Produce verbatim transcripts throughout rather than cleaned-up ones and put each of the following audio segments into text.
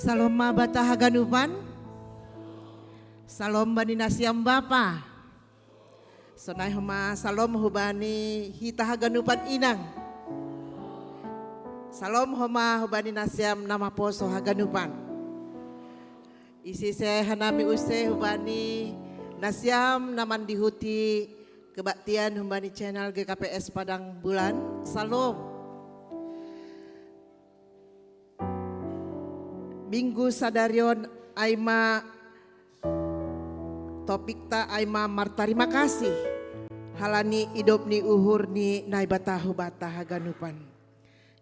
Salom ma bata haganupan. Salom bani nasiam bapa. Sonai homa salom hubani hita haganupan inang. Salom homa hubani nasiam na maposo haganupan. Isise hanami use hubani nasiam na mandihuti kebaktian hubani channel G K P S Padang Bulan. Salom. Minggu sadarion ai ma topikta ai ma martarima kasih halani idop ni uhur ni Naibata hubata haganupan.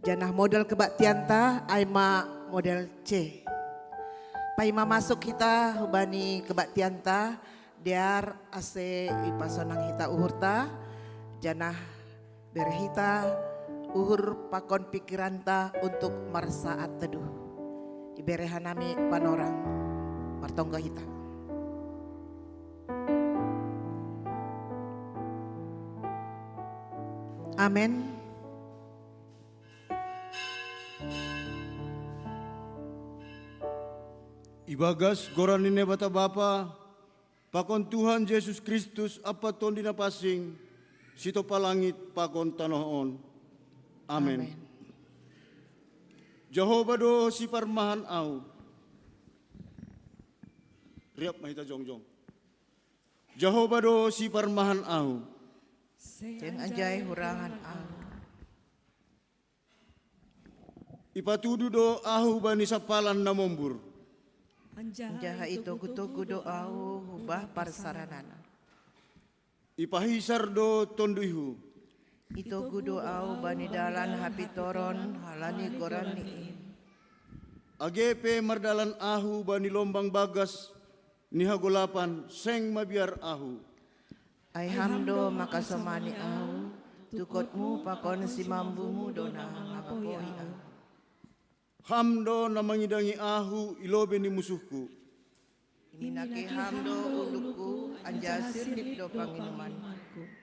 Janah model kebaktianta ai ma model C. Paima masuk hita hubani kebaktianta, dear ase ipasonang hita uhurta, janah bere hita uhur pakon pikiranta untuk marsaat teduh. Ibere hanami panorang, martonggo hita. Amen. Ibagas goran ni Naibata Bapa, pakon Tuhan Jesus Kristus ampa Tondi Napansing, sitopa langit pakon tanoh on. Amen. Amen. Jahowa do siparmahan ahu. Riap ma hita jongjong. Jahowa do siparmahan ahu. Seng ajai hurangan ahu. Ipatudu do ahu bani sampalan na mombur. Anjaha itogu-togu do ahu hubah parsaranana. Ipahisar do tonduyhu. Itogu do ahu bani dalan hapitoron halani goranni in. Age pe mardalan ahu bani lombang bagas ni hagolapan, seng mabiar ahu. Ai Ham do makasomani ahu, tukotmu pakon simambumu do na mangapoi ahu. Ham do na mangidangi ahu i lobei ni musuhku. Minake Ham do undukku, anjaha sirnip do panginumanku.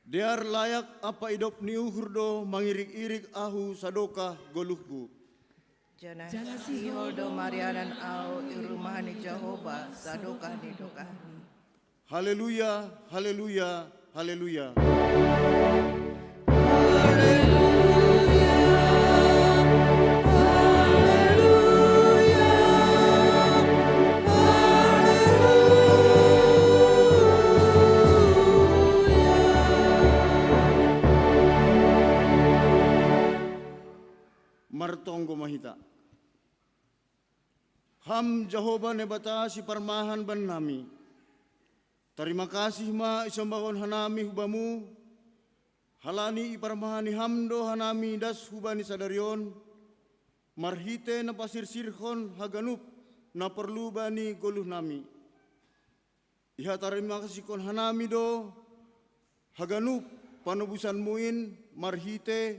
Dear layak ampa idop ni uhur do mangirik-irik ahu sadokah goluhku. Janah sihol do marianan ahu i rumah ni Jahowa sadokah ni dokahni. Haleluya, haleluya, haleluya. Martonggo ma hita. Ham Jahowa Naibata siparmahan bannami. Tarima kasih ma isombahon hanami hu Bamu, halani iparmahani Ham do hanami das hubani sadari on, marhite na pasirsirhon haganup na porlu bani goluhnami. Ihatarimakasihkon hanami do haganup panobusanmu in marhite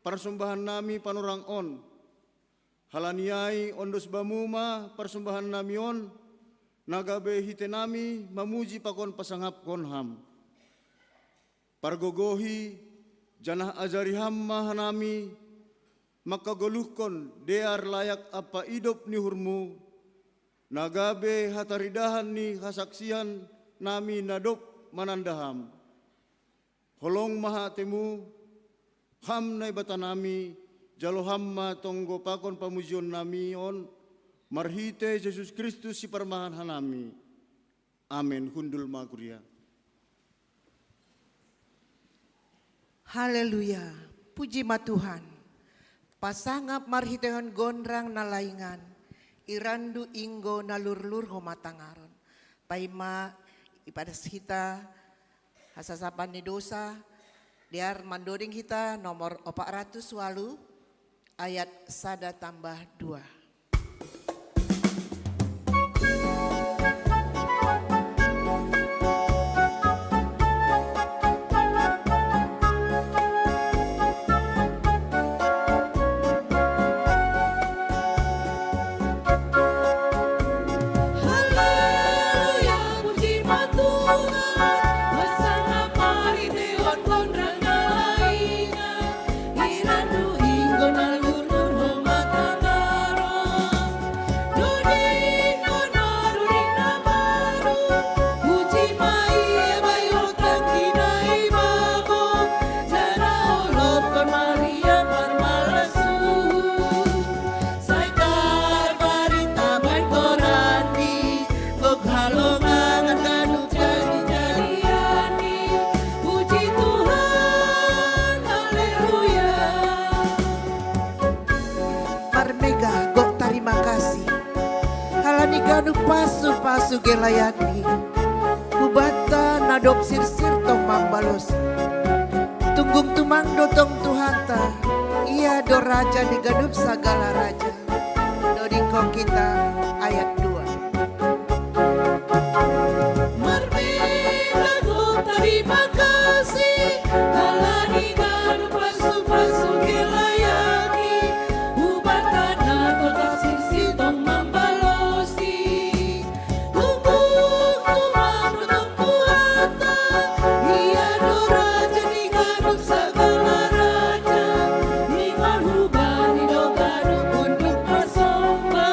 parsombahannami panorang on. Halani ai ondos Bamu ma parsombahannami on, na gabe hitenami mamuji pakon pasangapkon Ham. Pargogohi, janah ajari Ham ma hanami, mangkagoluhkon dear layak ampa idop ni uhurmu, na gabe hataridahan ni hasaksian nami na dob mananda Ham. Holong ma atemu, Ham Naibatanami, jalo Ham ma tonggo pakon pamujionnami on, marhite Jesus Kristus siparmahan hanami. Amen. Hundul ma kuria. Haleluya. Puji ma Tuhan. Pasangap marhitehon gonrang na laingan, irandu inggo na lurlur homa tangaron. Paima ipadas hita hasasapan ni dosa, dear mandoding hita nomor opat ratus walu, ayat sada tambah dua. Pasu-pasu gelayani, hubata na dob sirsir tong mambalos. Tunggung tumang do tong Tuhanta, Ia do Raja di ganup sagala raja. Dodingkon kita ayat dua. Marbeda do tarima kasih, ala ni ganup pasu-pasu gelayani, hubata na dob sirsir tong mambalosi. Tunggung tumang do tong Tuhanta, Ia do Raja di ganup sagala raja, Ima hubani do ganup unduk marsomba.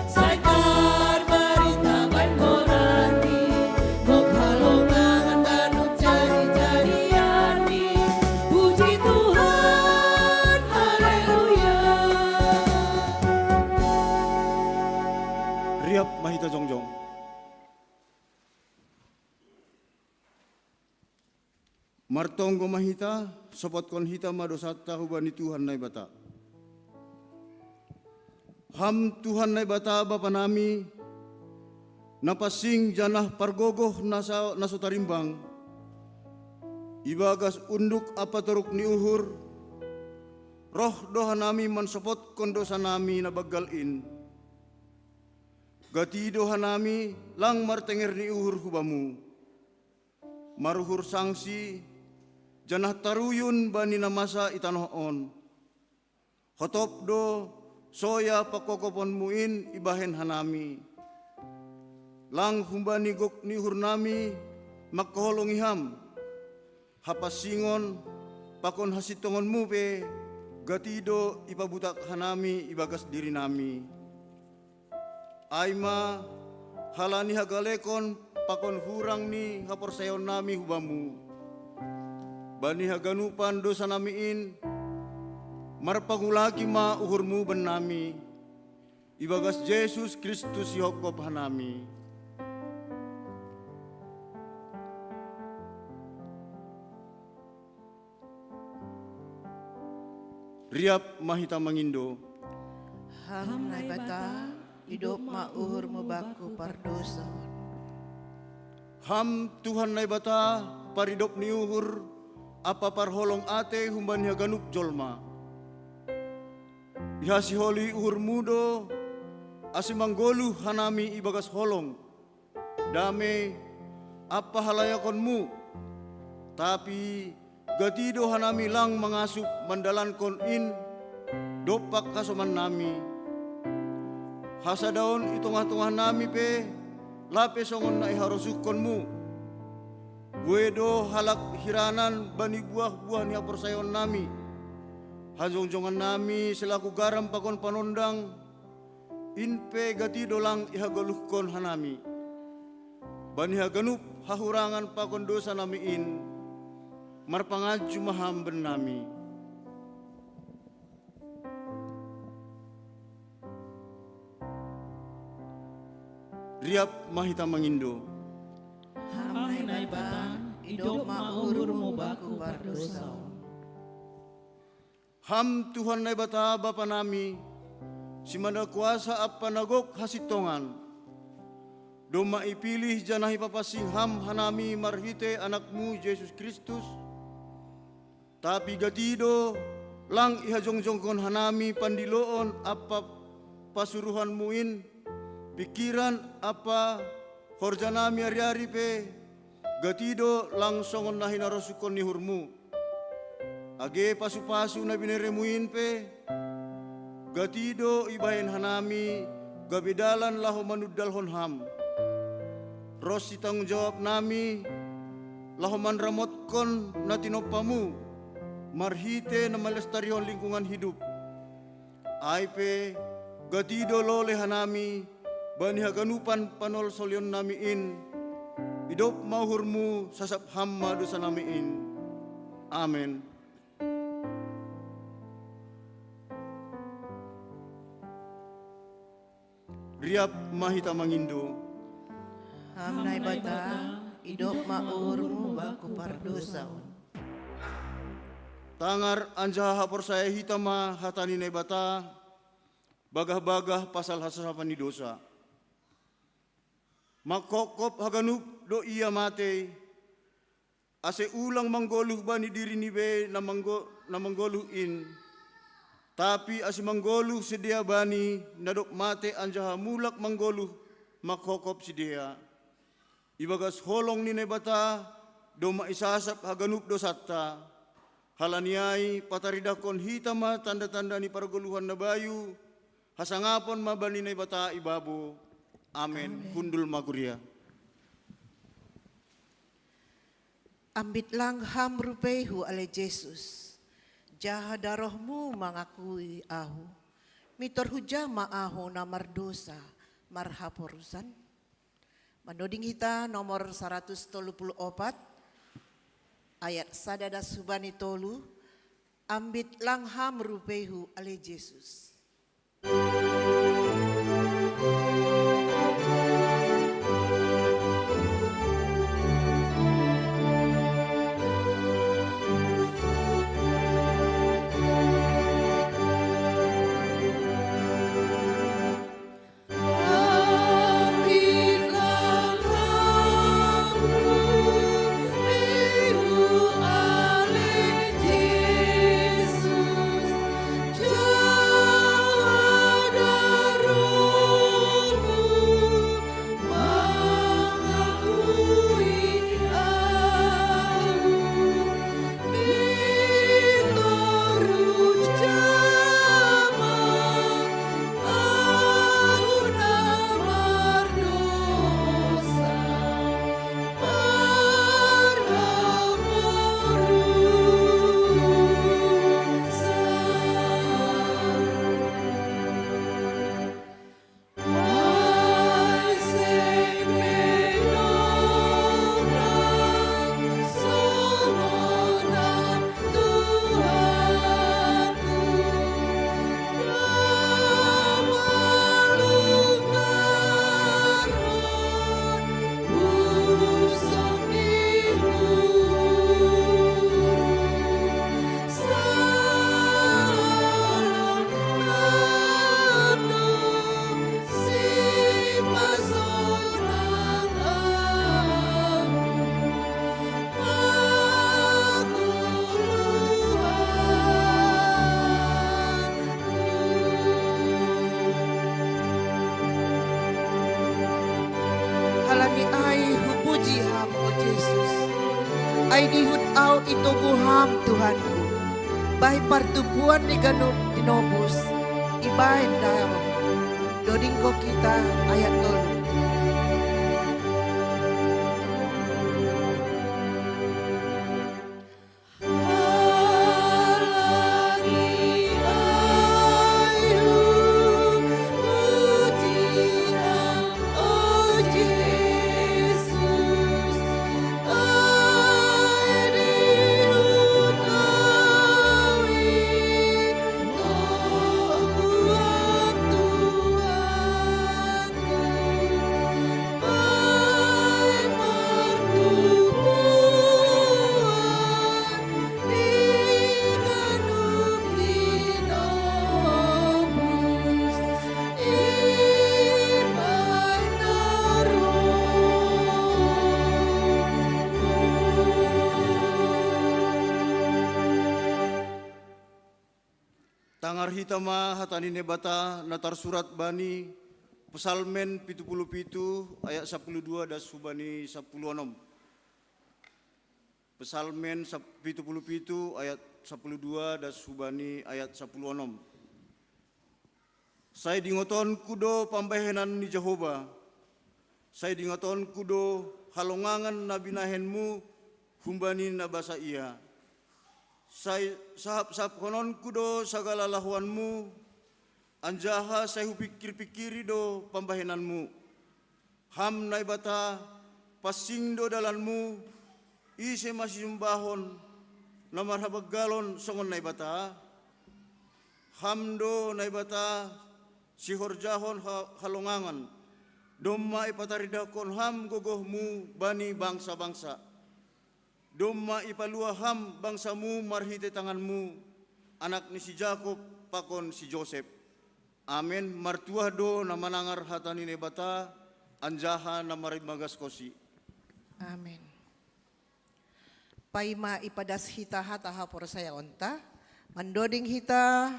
Sai tarbarita bahen goran-Ni, gok halongangan ganup jadi-jadian-Ni. Puji Tuhan, haleluya. Riap ma hita jongjong. Martonggo ma hita, sopotkon hita ma dosanta hubani Tuhan Naibata. Ham Tuhan Naibata Bapa nami, na pansing janah pargogoh na sa-, na so tarimbang, ibagas unduk ampa toruk ni uhur, roh do hanami mansopotkon dosa nami na banggal in. Gati do hanami lang martenger ni uhur hu Bamu. Maruhur sangsi, janah taruyun bani na masa i tanoh on. Hotop do soya pangkophopon-Mu in ibahen hanami. Lang humbani gok ni uhur nami mangkaholongi Ham. Hapansingon pakon hasintongon-Mu pe gati do ipabutak hanami ibagas diri nami. Ai ma, halani hagalekon pakon hurang ni haporsayaon nami hu Bamu. Bani haganupan dosa nami in, marpangulaki ma uhur-Mu bannami, ibagas Jesus Kristus sihophop hanami. Riap ma hita mangindo. Ham Naibata, idop ma uhur-Mu bangku pardosa. Ham Tuhan Naibata, paridop ni uhur, ampa parholong atei humbani haganup jolma. Ihasiholi uhur-Mu do, ase manggoluh hanami ibagas holong, damei, ampa halayakon-Mu. Tapi gati do hanami lang mangasup mandalankon in dompak hasoman nami. Hasadaon i tongah-tongah nami pe, lape songon na iharosuhkon-Mu. Buei do halak hiranan bani buah-buah ni haporsayaon nami. Hajongjongan nami selaku garam pakon panondang, in pe gati do lang ihagoluhkon hanami. Bani haganup hahurangan pakon dosa nami in, marpanganju ma Ham bannami. Riap ma hita mangindo. Ham Naibata, idop ma uhur-Mu bangku pardosa. Ham Tuhan Naibata Bapa nami, simada kuasa ampa na gok hasintongan, domma ipilih janah ipapansing Ham hanami marhitei Anak-Mu Jesus Kristus, tapi gati do lang ihajongjongkon hanami pandiloon ampa pasuruhan-Mu in, pingkiran ampa horja nami ari-ari pe, gati do lang songon na hinarosuhkon ni uhur-Mu. Age pasu-pasu na binere-Mu in pe, gati do ibahen hanami gabe dalan laho manundalhon Ham. Ronsi tanggung jawab nami, laho manramotkon na tinompa-Mu, marhitei na malestarihon lingkungan hidup. Ai pe, gati do lole hanami, bani haganupan panolsolion nami in, idop ma uhur-Mu, sasap Ham ma dosa nami in. Amen. Riap ma hita mangindo. Ham Naibata, idop ma uhur-Mu bangku pardosa on. Tangar anjaha haporsaya hita ma hata ni Naibata, bagah-bagah pasal hasasapan ni dosa. Manghophop haganup do ia matei, ase ulang manggoluh bani dirini be na, manggo, na manggoluh in, tapi ase manggoluh sidea bani na dob mate anjaha mulak manggoluh manghophop sidea. Ibagas holong ni Naibata domma isasap haganup dosanta. Halani ai pataridahkon hita ma tanda-tanda ni pargoluhan na bayu, hasangapon ma bani Naibata i babo. Amen. Amen. Hundul ma kuria. Ambit lang ham rupeihu ale Jesus, jaha darohmu mangakui ahu, mitor huja ma ahu na mardosa marhaporusan. Manoding hita nomor saratus tolu puluh opat, ayat sada das hubani tolu, ambit lang ham rupeihu ale Jesus. Halani ai hupuji ham, o Jesus, ai dihut ahu i togu ham Tuhanku, bahen partubuan ni ganup tinobus ibahen daroh. Dodingkon hita ayat tolu. Tangar hita ma hata ni Naibata na tarsurat bani Psalmen pitu puluh pitu ayat sapuluh dua das hubani sapuluh onom. Psalmen sap-, pitu puluh pitu ayat sapuluh dua das hubani ayat sapuluh onom. Sai dingotonku do pambahenan ni Jahowa, sai dingotonku do halongangan na binahenmu humbani na basa ia. Sai sahap-sahaphononku do sagala lahoanmu, anjaha sai hupingkir-pingkiri do pambahenanmu. Ham Naibata, pansing do dalanmu, ise ma sijumbahon na marhabanggalon songon Naibata? Ham do Naibata sihorjahon ha-, halongangan, domma ipataridahkon ham gogohmu bani bangsa-bangsa. Domma ipalua ham bangsamu marhitei tanganmu, anak ni si Jakob pakon si Josep. Amen. Martuah do na manangar hata ni Naibata, Anjaha na marimbagaskonsi. Amin. Paima ipadas hita hata haporsayaonta, mandoding hita,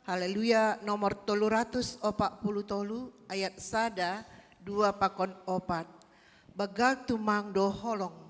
Haleluya, nomor tolu ratus opat puluh tolu, ayat sada, dua pakon opat. Banggal tumang do holongmu.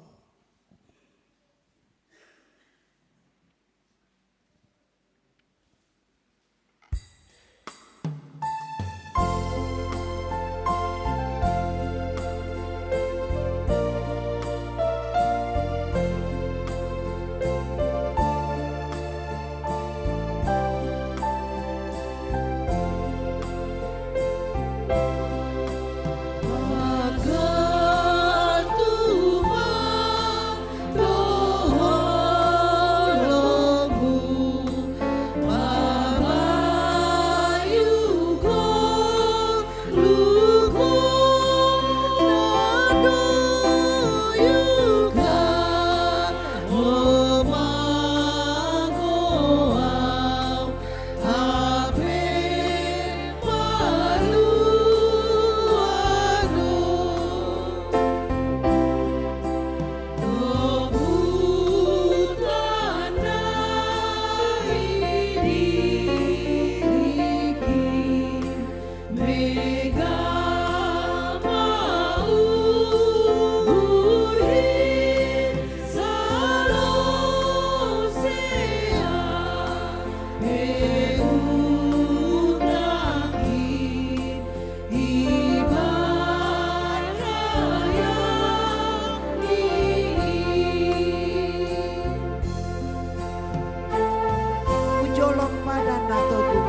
Hujolom padan na togu,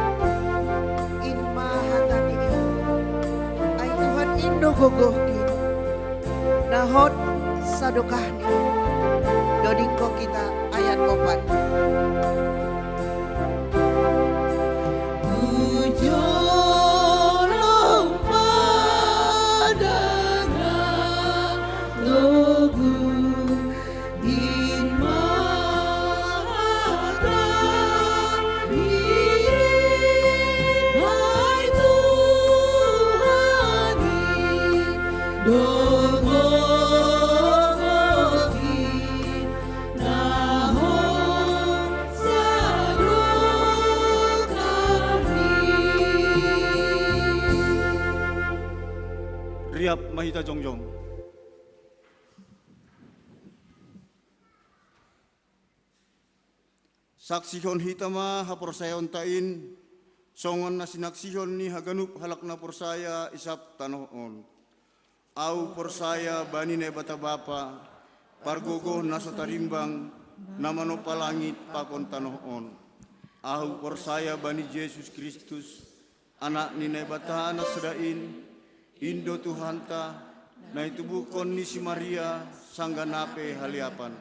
in ma hata ni i. Ai Tuhan, in do gogohki, na hot sadokahni. Dodingkon hita ayat opat. Hujolom padan na togu, Riap ma hita jongjong. Saksihon hita ma haporsayaonta in, songon na sinaksihon ni haganup halak na porsaya i sab tanoh on. Ahu porsaya bani Naibata Bapa, pargogoh na so tarimbang, na manompa langit pakon tanoh on. Ahu porsaya bani Jesus Kristus, Anak ni Naibata na sada in, in do Tuhanta, na itubuhkon ni si Maria sanggah na pe haleapan,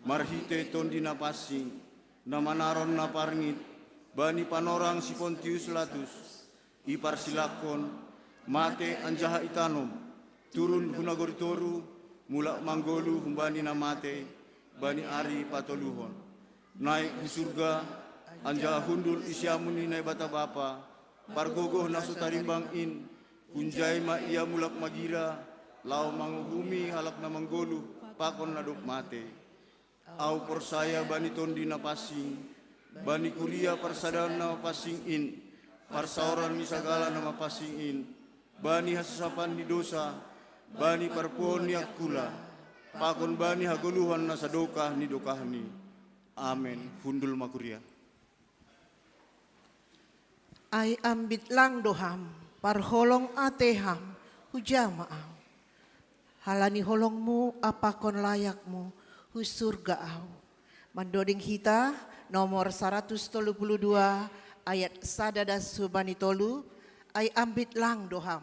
marhitei Tondi Na Pansing, na manaron na parngit bani panorang si Pontius Latus, iparsilangkon, mate anjaha itanom, turun hu nagori toru, mulak manggoluh humbani na matei, bani ari patoluhon. Naek hu surga, anjaha hundul i siamun ni Naibata Bapa, pargogoh na so tarimbang in, hunjai ma ia mulak magira, laho manguhumi halak na manggoluh pakon na dob matei. Ahu porsaya bani Tondi Na Pansing, bani kuria parsadaan na mapansing in, parsaoran ni sagala na mapansing in, bani hasasapan ni dosa, bani parpuhoon ni angkula, pakon bani hagoluhan na sadokah ni dokahni. Amen. Hundul ma kuria. Ai ambit lang do Ham, parholong atei Ham, huja ma ahu. Halani holongmu ampakon layakmu, hu surga ahu. Mandoding hita, nomor saratus tolu puluh dua, ayat sada das hubani tolu, ai ambit lang do Ham.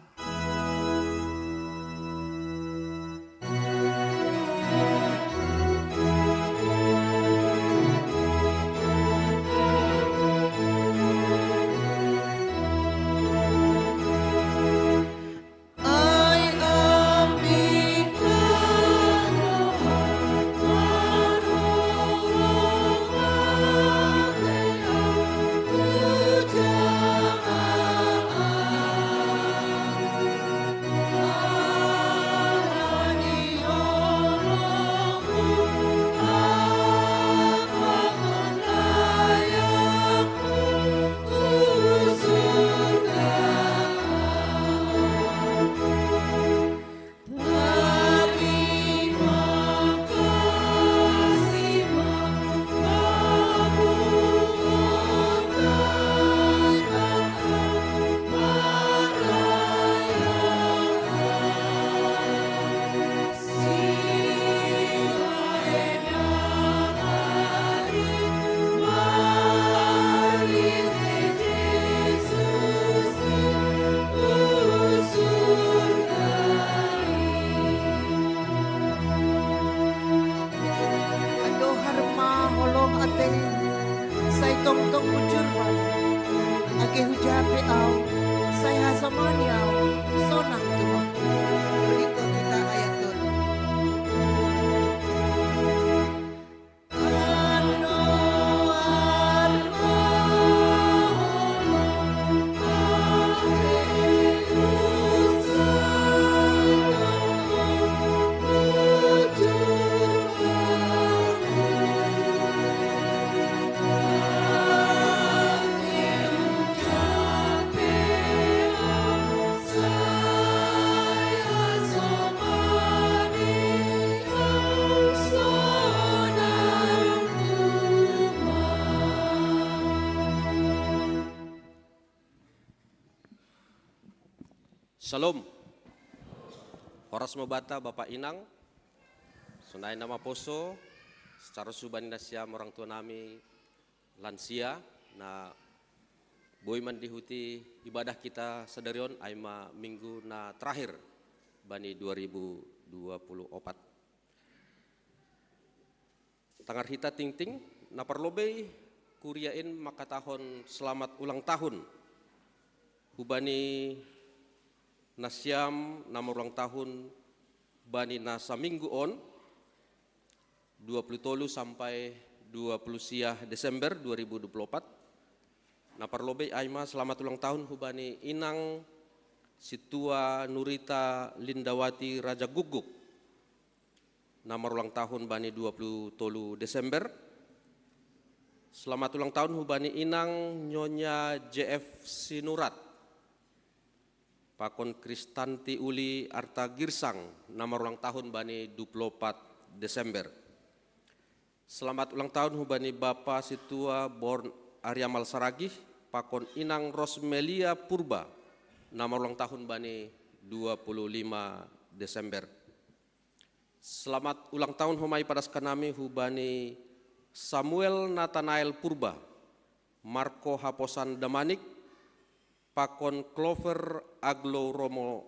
Shalom. Horas mo banta Bapa inang, sonai na maposo, secara suban nasiam orang tua nami lansia, na boi mandihuti ibadah kita sadarion ai ma minggu na terakhir bani dua ribu dua puluh opat. Tangar hita tingting, na parlobei kuria in makatahon selamat ulang tahun hubani nasiam na marulang tahun bani na saminggu on, dua puluh tolu sampai dua puluh sia Desember dua ribu dua puluh opat. Na parlobei ai ma selamat ulang tahun hubani inang Situa Nurita Lindawati Raja Guguk na marulang tahun bani dua puluh tolu Desember. Selamat ulang tahun hubani inang Nyonya J F Sinurat pakon Kristanti Uli Arta Girsang na marulang tahun bani dua puluh opat Desember. Selamat ulang tahun hubani Bapa Situa Born Ariamal Saragih pakon inang Rosmelia Purba na marulang tahun bani dua puluh lima Desember. Selamat ulang tahun homa ipadaskan nami hubani Samuel Nathanael Purba, Marco Haposan Damanik, pakon Clover Aglo Romo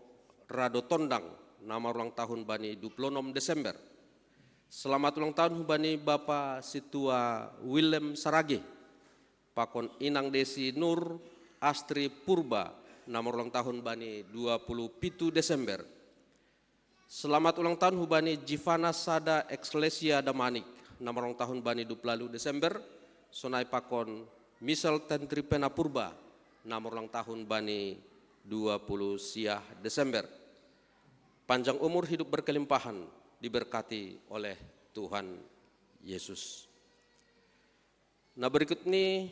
Rado Tondang na marulang tahun bani dua puluh enam Desember. Selamat ulang tahun hubani Bapa Situa Willem Saragih, pakon inang Desi Nur Astri Purba na marulang tahun bani dua puluh pitu Desember. Selamat ulang tahun hubani Jivana Sada Eksklesia Damanik na marulang tahun bani dua puluh Desember, sonai pakon Michelle Tentripena Purba na marulang tahun bani dua puluh sia Desember. Panjang umur, hidup berkelimpahan, diberkati oleh Tuhan Yesus. Na berikut ni,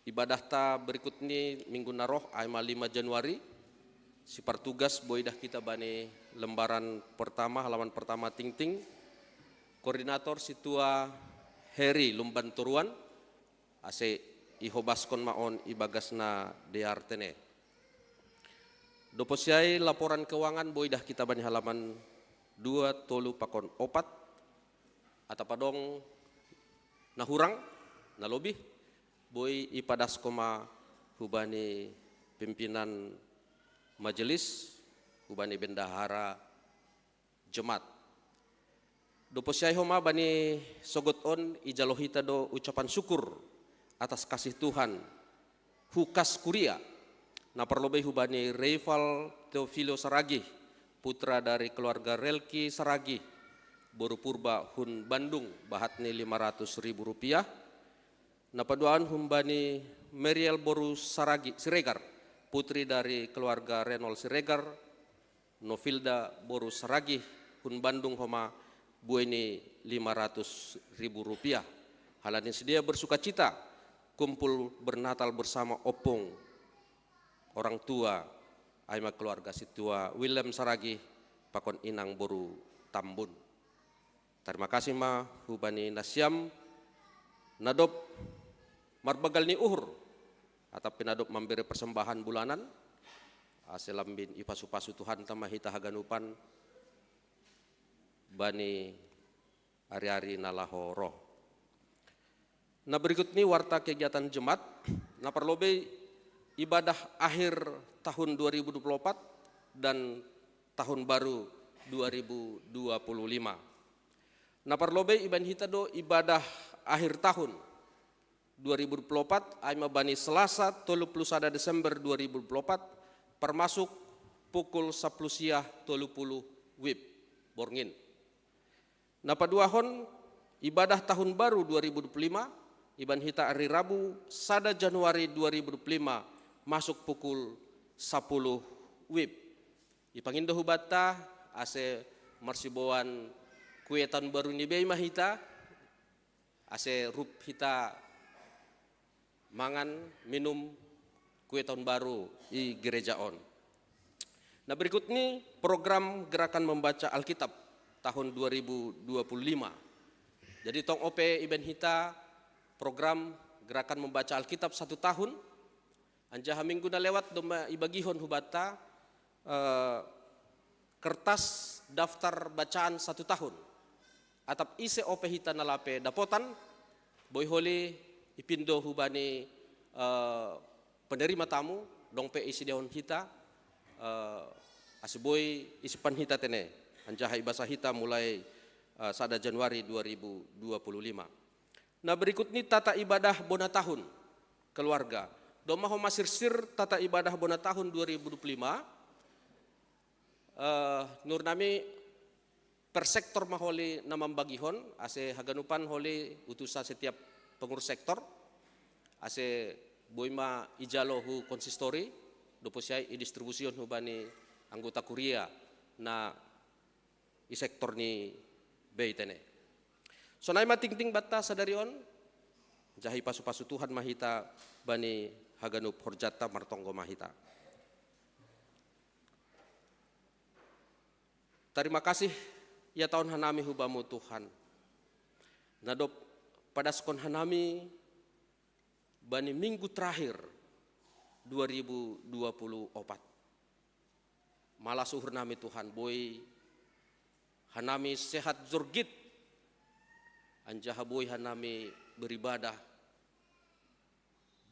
ibadahta berikut ni minggu na roh ai ma lima Januari. Sipartugas boi dah kita bani lembaran pertama, halaman pertama tingting. Koordinator Situa Heri Lumban Toruan, ase ihobaskon ma on ibagas na dear tene. Dopo siai laporan keuangan boi dah kita bani halaman dua, tolu pakon opat. Atap adong na hurang, na lobih, boi ipadaskon ma hubani pimpinan majelis, hubani bendahara jemaat. Dopo siai homa bani sogot on ijalo hita do ucapan syukur atas kasih Tuhan hu kas kuria, na parlobei hubani Reifal Teofilo Saragih, putra dari keluarga Relki Saragih, boru Purba hun Bandung, bahat ni lima ratus ribu rupiah. Na paduahon hubani Meriel boru Saragih Siregar, putri dari keluarga Renol Siregar, Novilda boru Saragih hun Bandung homa buei ni lima ratus ribu rupiah. Halani sidea bersukacita kumpul bernatal bersama ompung orang tua ai ma keluarga Situa Willem Saragih pakon inang boru Tambun. Tarima kasih ma hubani nasiam na dob marbagal ni uhur atap pe na dob mambere persembahan bulanan, ase lambin ipasu-pasu Tuhanta ma hita haganupan bani ari-ari na laho ro. Na berikut ni warta kegiatan jemaat, na parlobei ibadah akhir tahun dua ribu dua puluh opat dan tahun baru dua ribu dua puluh lima. Na parlobei ibaen hita do ibadah akhir tahun dua ribu dua puluh opat, ai ma bani Selasa tolu puluh sada Desember dua ribu dua puluh opat, parmasuk pukul sapuluh siah tolu puluh wib borngin. Na paduahon ibadah tahun baru dua ribu dua puluh lima, ibaen hita ari Rabu sada Januari dua ribu dua puluh lima, masuk pukul sapuluh wib. Ipangindo hubanta ase marsiboan kue tahun baru ni bei ma hita, ase rup hita mangan, minum kue tahun baru i gereja on. Na berikut ni program gerakan membaca Alkitab tahun dua ribu dua puluh lima. Jadi tong ope ibaen hita program gerakan membaca Alkitab satu tahun, anjaha minggu na lewat do ma ibagihon hubanta eh, kertas daftar bacaan satu tahun. Atap ise ope hita na lape dapotan, boi holi ipindo hubani, eh, penerima tamu, dong pe isi dehon hita, eh, ase boi isi pan hita tene, anjaha ibasa hita mulai, eh, sada Januari dua ribu dua puluh lima. Nah, berikut ni tata ibadah bona tahun keluarga. Doma ho masirsir tata ibadah bona tahun dua ribu dua puluh lima, eh, nur nami per sektor ma holi na mambagihon, ase haganupan holi utusa setiap pengurus sektor, ase boi ma ijalo hu konsistori, dopo siai idistribusion hubani anggota kuria na i sektor ni bei tene. Sonai ma tingting banta sadari on, jahi pasu-pasu Tuhan ma hita bani haganup horjanta martonggo ma hita. Tarima kasih ia taon hanami hubamu Tuhan. Nadop padaskon hanami bani minggu terakhir dua ribu dua puluh opat. Malas uhur nami Tuhan, boi hanami sehat jorgit, anjaha boi hanami beribadah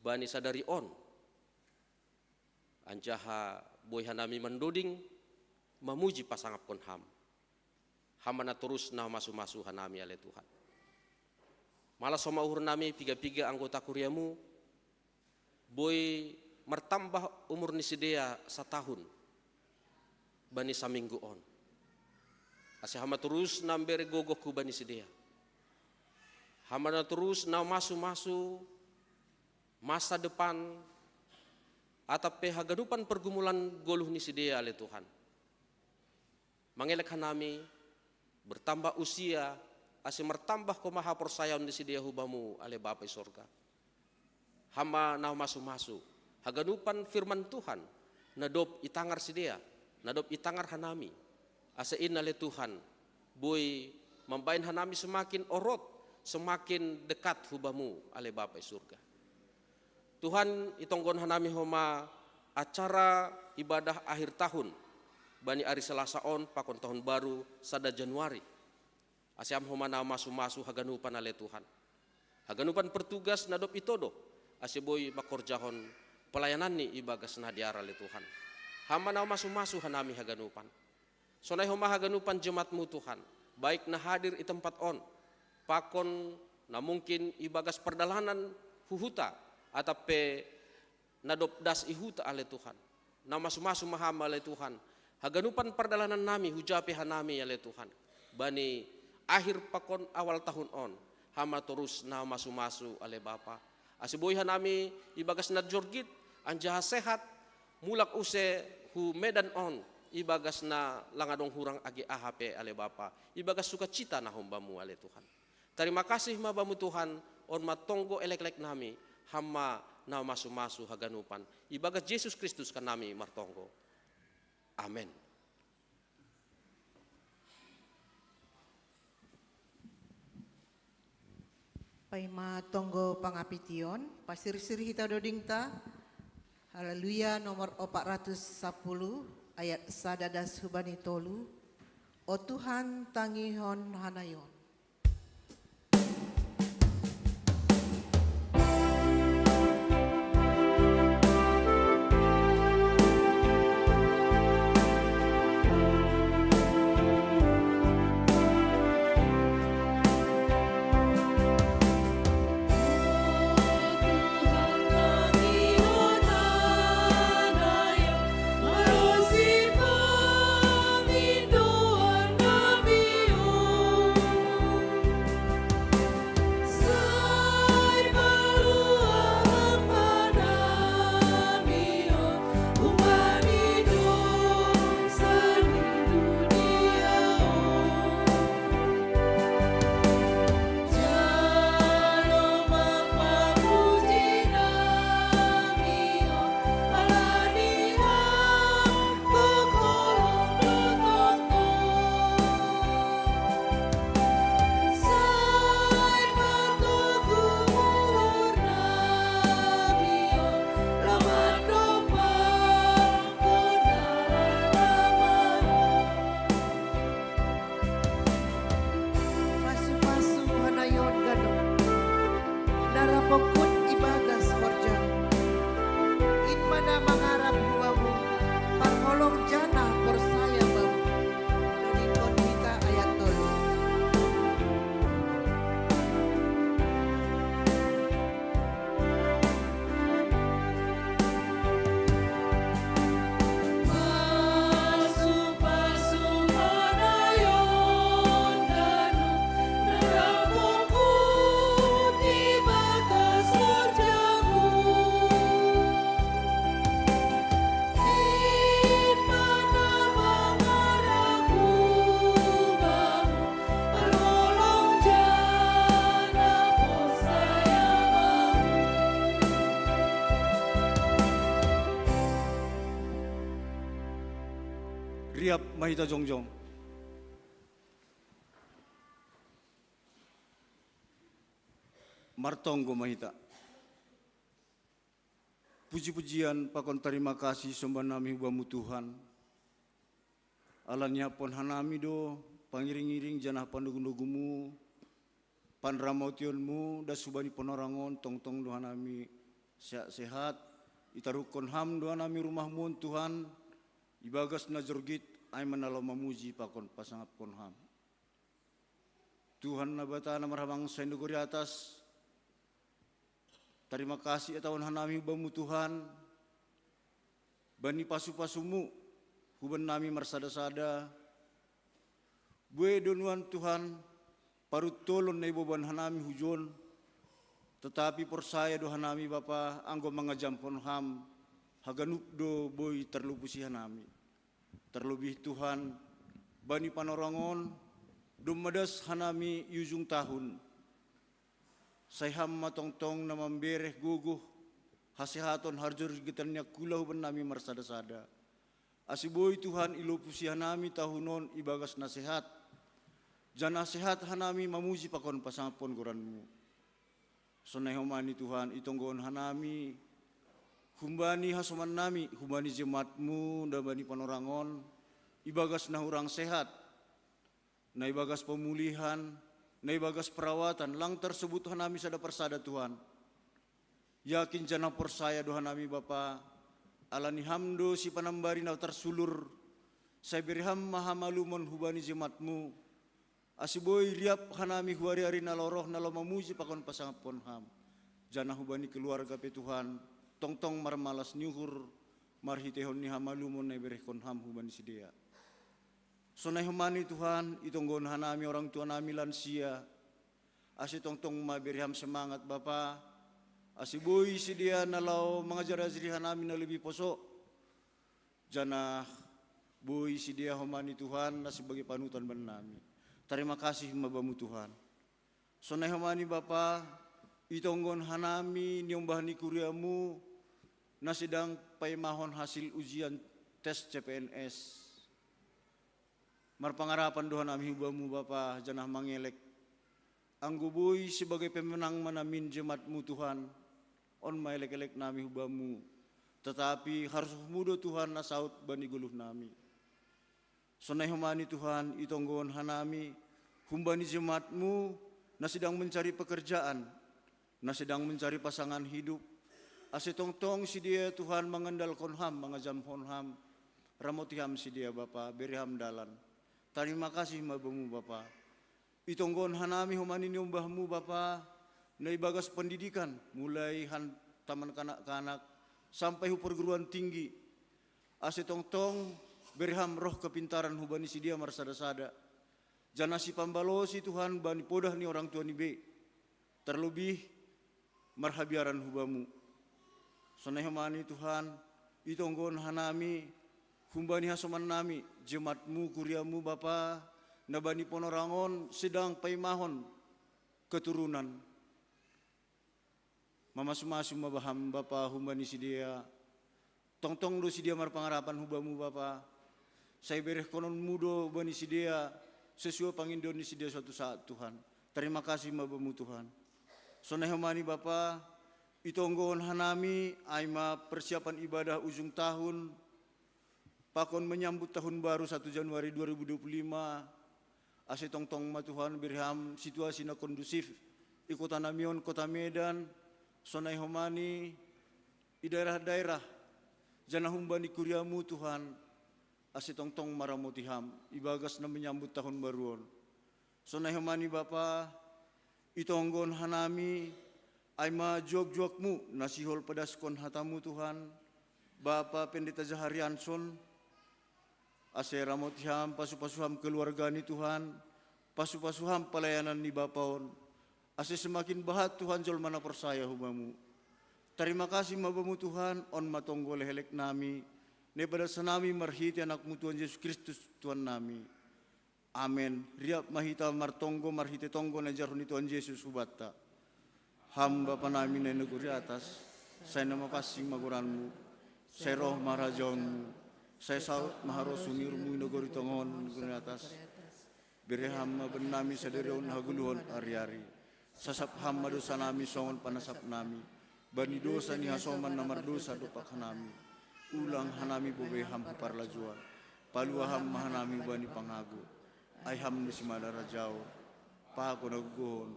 bani sadari on, anjaha boi hanami mandoding mamuji pasangapkon Ham. Ham ma na torus na masu-masu hanami ale Tuhan. Malas homa uhur nami piga-piga anggota kuriamu, boi martambah umur ni sidea satahun bani saminggu on. Ase Ham ma torus na mbere gogoh hubani sidea. Ham ma na torus na masu-masu masa depan, atap pe haganupan pergumulan goluh ni sidea ale Tuhan. Mangelek hanami, bertambah usia, ase martambah homa haporsayaon ni sidea hubamu ale Bapa i sorga. Ham ma na masu-masu haganupan firman Tuhan, na dob itangar sidea, na dob itangar hanami. Ase in ale Tuhan, boi mambaen hanami semakin orot, semakin dekat hubamu ale Bapa i surga. Tuhan, itonggon hanami homa acara ibadah akhir tahun bani ari Selasa on pakon tahun baru sada Januari. Ase Ham homa na masu-masu haganupan ale Tuhan. Haganupan pertugas na dob itodo, ase boi mangkorjahon pelayanan ni ibagas na dear ale Tuhan. Ham ma na masu-masu hanami haganupan. Sonai homa haganupan jemaatmu Tuhan, baik na hadir i tempat on, pakon na mungkin ibagas pardalanan hu huta, atap pe na dob das i huta ale Tuhan. Na masu-masu ma Ham ale Tuhan. Haganupan pardalanan nami hujapi hanami ale Tuhan. Bani akhir pakon awal tahun on, Ham ma torus na masu-masu ale Bapa. Ase boi hanami ibagas na jorgit, anjaha sehat, mulak use hu Medan on, ibagas na lang adong hurang age aha pe ale Bapa, ibagas sukacita na humbamu ale Tuhan. Tarima kasih ma Bamu Tuhan, on ma tonggo eleklek nami, Ham ma na masu-masu haganupan. Ibagas Jesus Kristus kan nami martonggo. Amen. Paima tonggo pangapition, pasirsir hita dodingta, Haleluya nomor opat ratus sapuluh, ayat sada das hubani tolu. O Tuhan, tangihon hanaion. Hita jongjong. Martonggo ma hita. Puji-pujian pakon tarima kasih somba nami hu Bamu Tuhan. Ala niaphon hanami do pangiring-iring janah panogu-nogumu, panramotionmu das hubani panorangon, tongtong do hanami sehat-sehat. Itaruhkon Ham do hanami rumahmu on Tuhan, ibagas na jorgit, ai ma na laho mamuji pakon pasangapkon Ham. Tuhan Nabatana marhabangsa di nagori atas, tarima kasih atahon hanami hu Bamu Tuhan, bani pasu-pasumu huban nami marsada-sada. Buei do nuan Tuhan paruntolon na iboban hanami hujon, tetapi porsaya do hanami Bapa, anggo mangajamhon Ham, haganup do boi tarlopusi hanami. Tarlobih Tuhan, bani panorangon, domma das hanami i ujung tahun. Sai Ham ma tongtong na mambereh gogoh, hasehaton, harjorgitan ni angkula huban nami marsada-sada. Ase boi Tuhan ilopusi hanami tahun on ibagas na sehat. Janah sehat hanami mamuji pakon pasangaphon goranmu. Sonai homa ni Tuhan itonggohon hanami, humbani hasoman nami, humbani jemaatmu na bani panorangon, ibagas na hurang sehat, na ibagas pemulihan, na ibagas perawatan, lang tarsebut hanami sada persada Tuhan. Yakin janah porsaya do hanami Bapa, ala ni Ham do sipanambari na tarsulur, sai bere Ham ma hamalumon hubani jemaatmu, ase boi riap hanami huari-ari na laho roh na laho mamuji pakon pasangaphon Ham. Janah hubani keluarga pe Tuhan, tongtong marmalas ni uhur, marhiteihon ni hamalumon na iberehkon Ham hubani sidea. Sonai homa ni Tuhan, itonggohon hanami orang tua nami lansia, ase tongtong ma bere Ham semangat Bapa, ase boi sidea na laho mangajar-ajari hanami na lebih poso, janah boi sidea homa ni Tuhan na sebagai panutan bannami. Tarima kasih ma Bamu Tuhan. Sonai homa ni Bapa, itonggohon hanami niombah ni kuriamu, na sedang paimahon hasil ujian tes C P N S. Marpangarapan do hanami hu Bamu Bapa, janah mangelek. Anggo boi sebagai pemenang ma namin jemaatmu Tuhan, on ma elek-elek nami hu Bamu. Tetapi harsuhmu do Tuhan na saut bani goluh nami. Sonai homa ni Tuhan itonggohon hanami, humbani jemaatmu, na sedang mencari pekerjaan, na sedang mencari pasangan hidup, ase tongtong sidea Tuhan mangandalkon Ham, mangajamhon Ham, ramoti Ham sidea Bapa, bere Ham dalan. Tarima kasih ma Bamu Bapa. Itonggohon hanami homa ni niombahmu Bapa, na ibagas pendidikan, mulai han taman kanak-kanak, sampai hu perguruan tinggi. Ase tongtong bere Ham roh kepintaran hubani sidea marsada-sada. Janah sipambalosi Tuhan bani podah ni orang tua ni be. Terlebih marhabiaran hu Bamu. Sonai homa ni Tuhan, itonggohon hanami, humbani hasoman nami, jemaatmu, kuriamu Bapa, na bani panorangon sedang paimahon keturunan. Mamasu-masu ma Ham Bapa humbani sidea, tongtong do sidea marpangarapan hu Bamu Bapa, sai berehkononmu do bani sidea, sesuai pangindoan ni sidea suatu saat Tuhan. Tarima kasih ma Bamu Tuhan. Sonai homa ni Bapa, itonggohon hanami, ai ma persiapan ibadah ujung tahun, pakon menyambut tahun baru satu Januari dua ribu dua puluh lima, ase tongtong ma Tuhan bere Ham situasi na kondusif, i kota nami on kota Medan, sonai homa ni i daerah-daerah, janah humbani kuriamu Tuhan, ase tongtong maramoti Ham, ibagas na menyambut tahun baru on. Sonai homa ni Bapa, itonggohon hanami, ai ma juak-juakmu, na sihol padaskon hatamu Tuhan, Bapa Pendeta Jaharianson, ase ramoti Ham, pasu-pasu Ham keluarga ni Tuhan, pasu-pasu Ham pelayanan ni Bapa on, ase semakin bahat Tuhan jolma na porsaya hu Bamu. Tarima kasih ma Bamu Tuhan, on ma tonggo lehelek nami, na ipadas hanami marhite AnakMu Tuhan Jesus Kristus Tuhan nami. Amen. Riap ma hita martonggo marhite tonggo na ijarhon ni Tuhan Jesus hubanta. Ham Bapa nami na i nagori atas, sai na mapansing ma goranMu, sai roh ma harajaonMu, Sai saut ma harosuh ni rumui nagori tonga on nagori atas. Bere ham ma bannami sadari on hagoluhon ari-ari. Sasap ham ma dosanami songon panasap nami bani dosa ni hasoman na mardosa dompak hanami. Ulang hanami bobe ham hu parlajuan. Palua ham ma hanami bani pangago. Ai ham do simada rajaon, pakon hagogohon,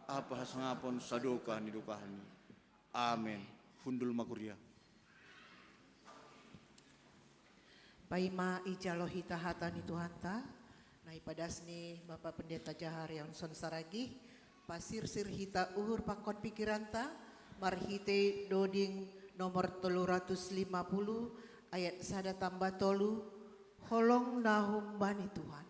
ampa hasangapon sadokah ni dokahni. Amen. Hundul ma kuria. Paima ijalo hita hata ni Tuhanta, na ipadas ni Bapa Pendeta Jaharianson Saragih, pasirsir hita uhur pakon pikiranta, marhite doding nomor tolu ratus lima puluh ayat sada tamba tolu, holong na humbani Tuhan.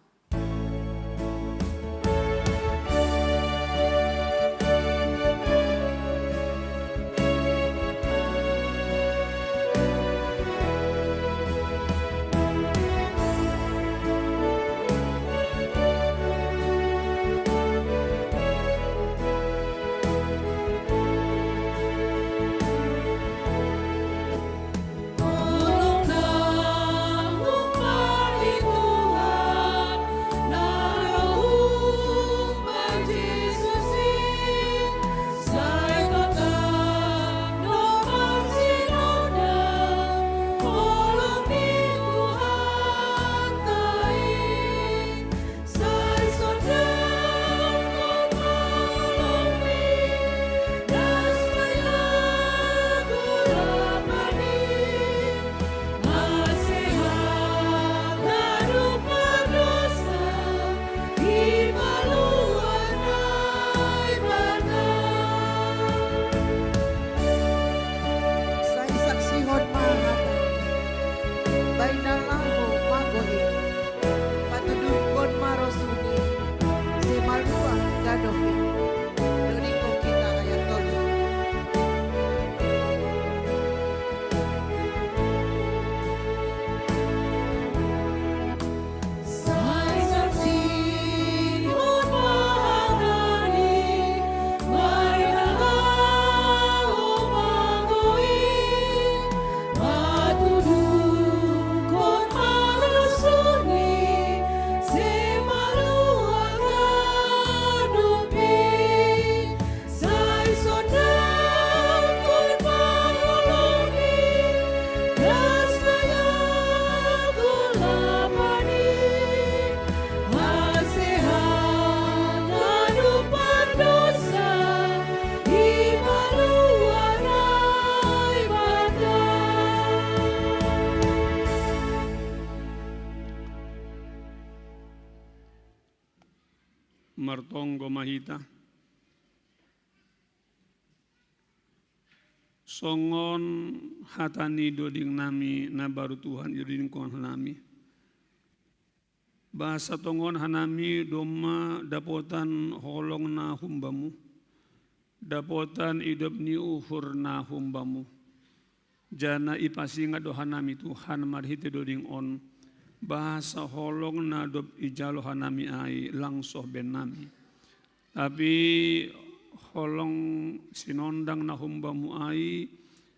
Sai saksihon ma hata, bahen na laho mago i, patuduhkon ma rosuhni, sai malua ganup i. Dodingkon hita ayat tolu. Martonggo ma hita. Songon hata ni doding nami na baru Tuhan, idodingkon nami. Bahasa tongon hanami domma dapotan holong na humbamu, dapotan idop ni uhur na humbamu. Jana ipasingat do hanami Tuhan marhite doding on, bahasa holong na dob ijalo hanami ai lang soh bennami. Tapi holong sinondang na humbamu ai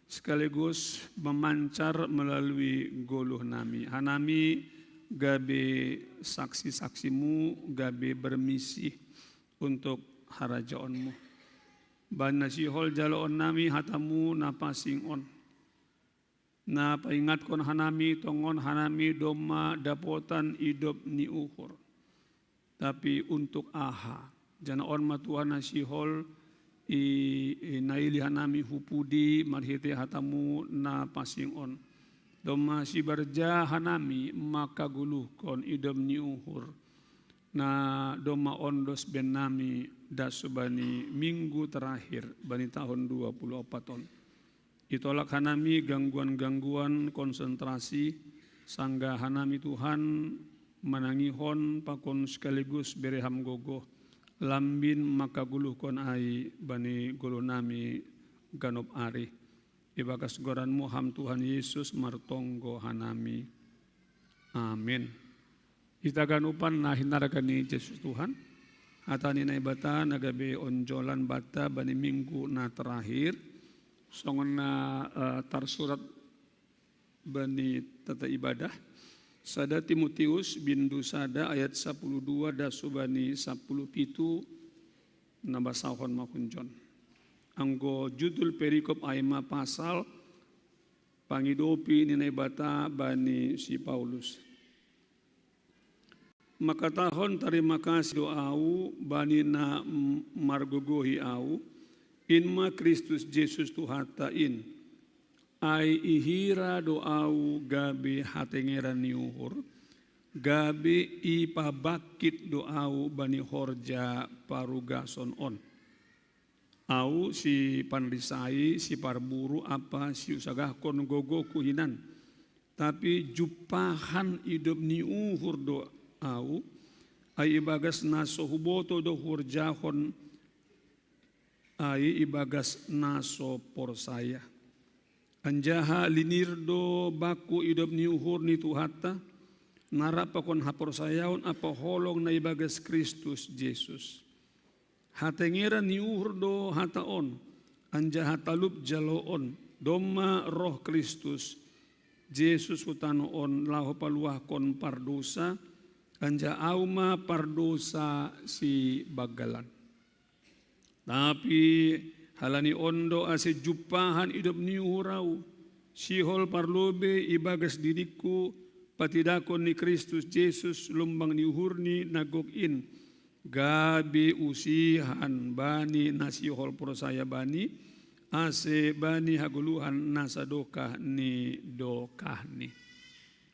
sekaligus memancar melalui goluh nami. Hanami gabe saksi-saksimu, gabe bermisi untuk harajaonmu. Bani na sihol jaloon nami hatamu na pansing on. Na paingatkon hanami tongon hanami domma dapotan idop ni uhur. Tapi untuk aha? Jana on ma Tuhan na sihol i, i naili hanami hu pudi marhite hatamu na pansing on. Domma sibarja hanami mangkagoluhkon idop ni uhur. Na domma ondos bennami das bani minggu terakhir bani tahun dua puluh opat on. Itolak hanami gangguan-gangguan konsentrasi, sanggah hanami Tuhan manangihon pakon sekaligus bere ham gogoh, lambin mangkagoluhkon ai bani goluh nami ganup ari. Ibagas goranmu ham Tuhan Yesus martonggo hanami. Amin. Ita ganupan na hinarga ni Jesus Tuhan, hata ni Naibata na gabe onjolan banta bani minggu na terakhir, songon na uh, tarsurat Bani tata ibadah, sada Timotius bindu sada ayat sapuluh dua dasu bani sapuluh pitu, nabasahon mahunjon. Anggo judul perikop ai ma pasal pangidopi ni Naibata bani si Paulus. Makatahon tarima kasih do au bani na margogohi au, in ma Kristus Jesus Tuhanta in. Ai ihira do au gabe hatengeran ni uhur, gabe ipabangkit do au bani horja parugason on. Au sipanrisai, siparburu ampa siusagahkon gogoku hinan. Tapi jumpahan idop ni uhur do au, ai ibagas na so huboto do huorjahon, ai ibagas na so porsaya. Anjaha linir do bangku idop ni uhur ni Tuhanta, na rap pakon haporsayaon ampa holong na ibagas Kristus Jesus. Hatengeran ni uhur do hata on, anjaha talup jaloon, domma roh Kristus Jesus hu tano on laho paluahkon pardousa, anjaha au ma pardousa sibanggalan. Tapi halani on do ase jumpahan idop ni uhur au, sihol parlobei ibagas diringku, patidakon ni Kristus Jesus lumbang ni uhurni na gok in, gabe usihan bani na sihol porsaya bani, ase bani hagoluhan na sadokah ni dokahni.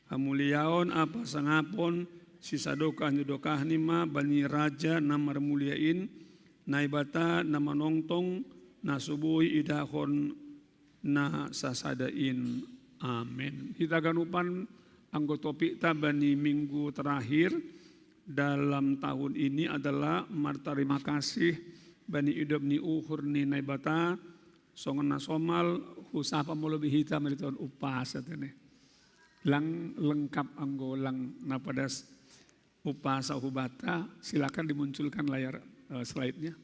Hamuliaon ampa sangapon sisadokah ni dokahni ma bani raja na marmulia in, Naibata na manongtong, na so boi idahon na sasada in. Amen. Hita ganupan, anggo topikta bani minggu terakhir dalam tahun ini adalah martarima kasih bani idop ni uhur ni Naibata. Songon na somal husapa molo be hita mari ton umpasa tene. Lang lengkap anggo lang na padas umpasa hubata, silakan dimunculkan layar, eh, slide-nya.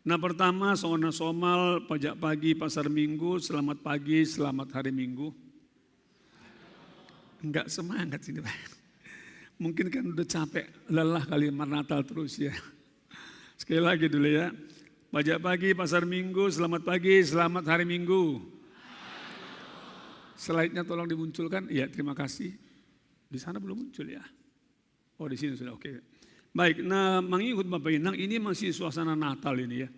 Nah, pertama, songon na somal, pajak pagi pasar minggu, selamat pagi, selamat hari minggu. Enggak semangat ini, Pak. Mungkin kan udah capek, lelah kali marnatal terus ya. Sekali lagi dulu ya. Pajak pagi, pasar minggu, selamat pagi, selamat hari minggu. Slide-nya tolong dimunculkan. Iya, terima kasih. Di sana belum muncul ya. Oh, di sini sudah, oke. Baik, nah, mengikut Bapak Inang, ini masih suasana Natal ini ya.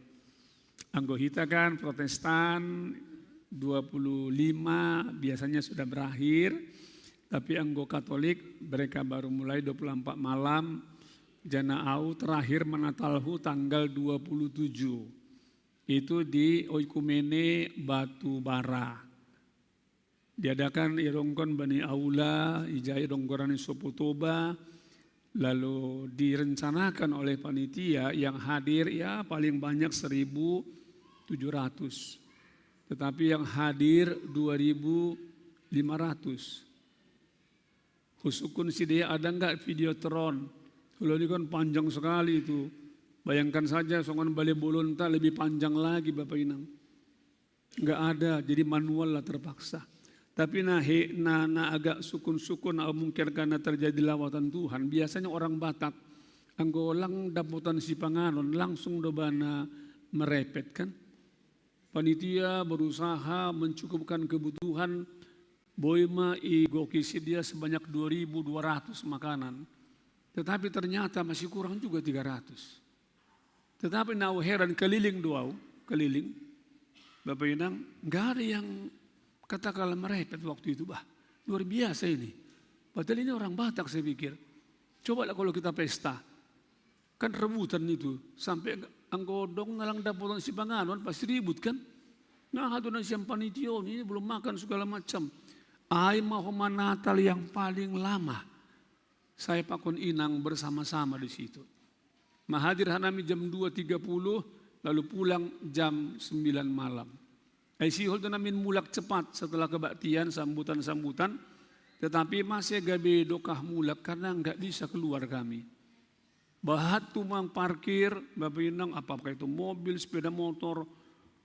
Anggo hita kan Protestan dua puluh lima biasanya sudah berakhir, tapi anggo Katolik mereka baru mulai dua puluh empat malam, jana au terakhir manatalhu tanggal dua puluh tujuh. Itu di Oikumene Batubara. Diadakan i dongkon bani aula, ijai dongkoran i Sopotoba, lalu direncanakan oleh panitia yang hadir ya paling banyak seribu tujuh ratus. Tetapi yang hadir dua ribu lima ratus. Husungkun sidea ada enggak Videotron. Kalau ini kan panjang sekali itu. Bayangkan saja songon bale bolonta lebih panjang lagi Bapak Inang. Enggak ada, jadi manual lah terpaksa. Tapi nah, he, nah, nah agak sukun-sukun, ah, mungkin karena terjadi lawatan Tuhan. Biasanya orang Batak, anggo lang dapotan sipanganon, langsung do bana merepet kan. Panitia berusaha mencukupkan kebutuhan, boi ma igoki sidea sebanyak dua ribu dua ratus makanan. Tetapi ternyata masih kurang juga tiga ratus. Tetapi nau heran, keliling do au, keliling. Bapak Inang, nggak ada yang katakanlah merepet waktu itu, bah. Luar biasa ini. Padahal ini orang Batak saya pikir. Coba lah kalau kita pesta. Kan rebutan itu. Sampai anggo dong na lang dapotan sipanganon, pasti ribut kan. Nah, ado na sian panitia on, ini belum makan segala macam. Ai ma homa Natal yang paling lama. Saya pakon Inang bersama-sama di situ. Mahadir hanami jam dua tiga puluh, lalu pulang jam sembilan malam. Ai sihol do namin mulak cepat setelah kebaktian, sambutan-sambutan. Tetapi masih gabe dokah mulak karena nggak bisa keluar kami. Bahat tumang parkir, Bapak Inang, apakah itu mobil, sepeda motor,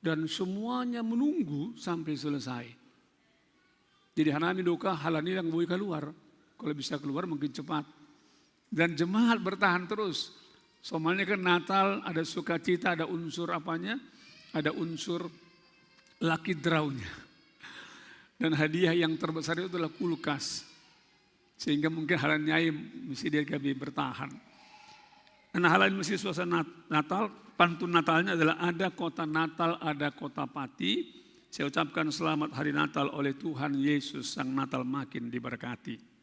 Dan semuanya menunggu sampai selesai. Jadi hanami doka halani yang boi keluar. Kalau bisa keluar mungkin cepat. Dan jemaat bertahan terus. Soalnya kan Natal ada sukacita, ada unsur apanya, ada unsur lucky draw-nya. Dan hadiah yang terbesar itu adalah kulkas. Sehingga mungkin halani mesti dia lebih bertahan. Nah, halani mesti suasana Natal, pantun Natalnya adalah ada kota Natal, ada kota Pati. Saya ucapkan selamat hari Natal oleh Tuhan Yesus, Sang Natal makin diberkati.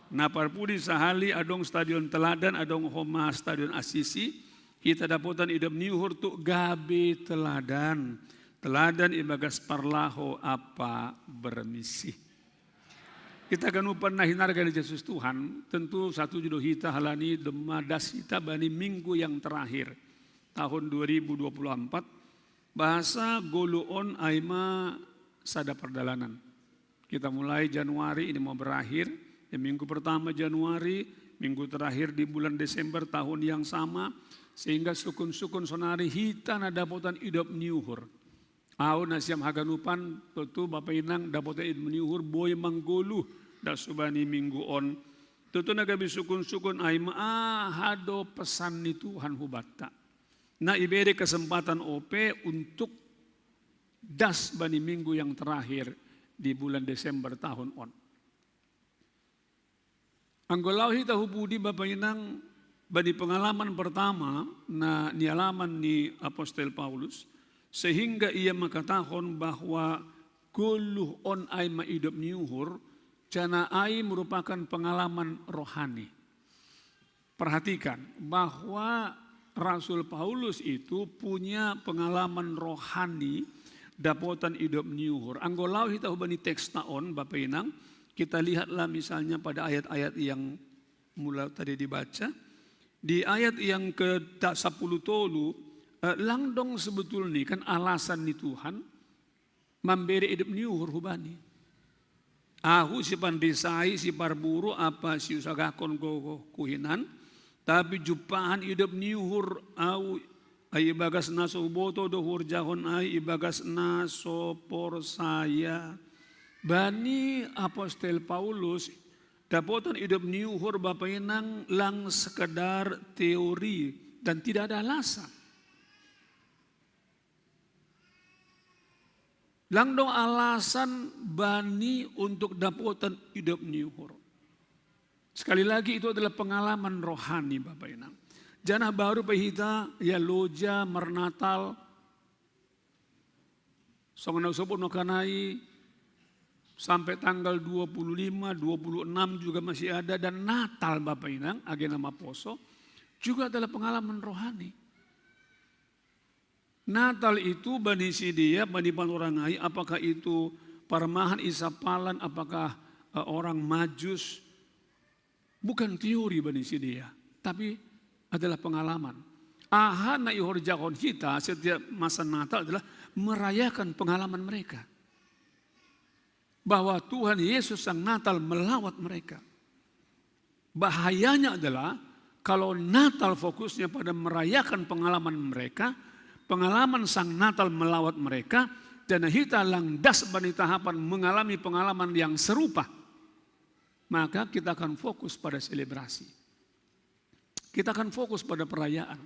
Nah, parpudi sahali adong stadion Teladan, adong homa stadion Asisi. Kita dapotan idop ni uhur tu gabe teladan. Teladan ibagas parlaho apa bermisi. Kita ganupan na hinarga ni Jesus Tuhan, tentu satu judo hita halani demadas hita bani minggu yang terakhir tahun dua ribu dua puluh empat. Bahasa goluon aima sada perdalanan. Kita mulai Januari, ini mau berakhir. Ya, minggu pertama Januari, minggu terakhir di bulan Desember tahun yang sama, sehingga sukun-sukun sonari hita na dapotan idop ni uhur. Au na siam haganupan, tentu Bapa Inang dapotan idop ni uhur boi manggoluh das hubani minggu on. Tentu na gabe sukun-sukun aima aha do pesan ni Tuhan hubatta. Na ibere kesempatan ope untuk das bani minggu yang terakhir di bulan Desember tahun on. Anggo lao hita hupudi Bapa Inang bani pengalaman pertama na nialaman ni Apostel Paulus, sehingga ia mengatakan bahwa goluh on aima idop ni uhur, jana ai merupakan pengalaman rohani. Perhatikan bahwa Rasul Paulus itu punya pengalaman rohani dapotan idop ni uhur. Anggo lao hita hubani teksta on, Bapa Inang, kita lihatlah misalnya pada ayat-ayat yang mula tadi dibaca. Di ayat yang ke sepuluh tolu, eh, lang dong sebetulnya kan alasan ni Tuhan mambere idop ni uhur hubani. Ahu sipanrisai, siparburu apa siusagakon gogo kuhinan, tapi jumpahan idop ni uhur au, ai ibagas na so huboto do huorjahon ai ibagas na so porsaya. Bani Apostel Paulus, dapotan idop ni uhur Bapa Inang lang sekedar teori dan tidak ada alasan. Lang dong alasan bani untuk dapotan idop ni uhur. Sekali lagi, itu adalah pengalaman rohani, Bapa Inang. Jana baru pe hita ya loja marnatal, songon na husobut nangkin ai, sampai tanggal dua puluh lima, dua puluh enam juga masih ada, dan Natal, Bapa Inang, age na maposo, juga adalah pengalaman rohani. Natal itu bani sidea, bani panorang ai, apakah itu parmahan, isapalan, apakah, eh, orang Majus, bukan teori bani sidea, tapi adalah pengalaman. Aha na ihorjahon hita setiap masa Natal adalah merayakan pengalaman mereka. Bahwa Tuhan Yesus Sang Natal melawat mereka. Bahayanya adalah kalau Natal fokusnya pada merayakan pengalaman mereka, pengalaman Sang Natal melawat mereka, dan hita lang das bani tahapan mengalami pengalaman yang serupa, maka kita akan fokus pada selebrasi. Kita akan fokus pada perayaan.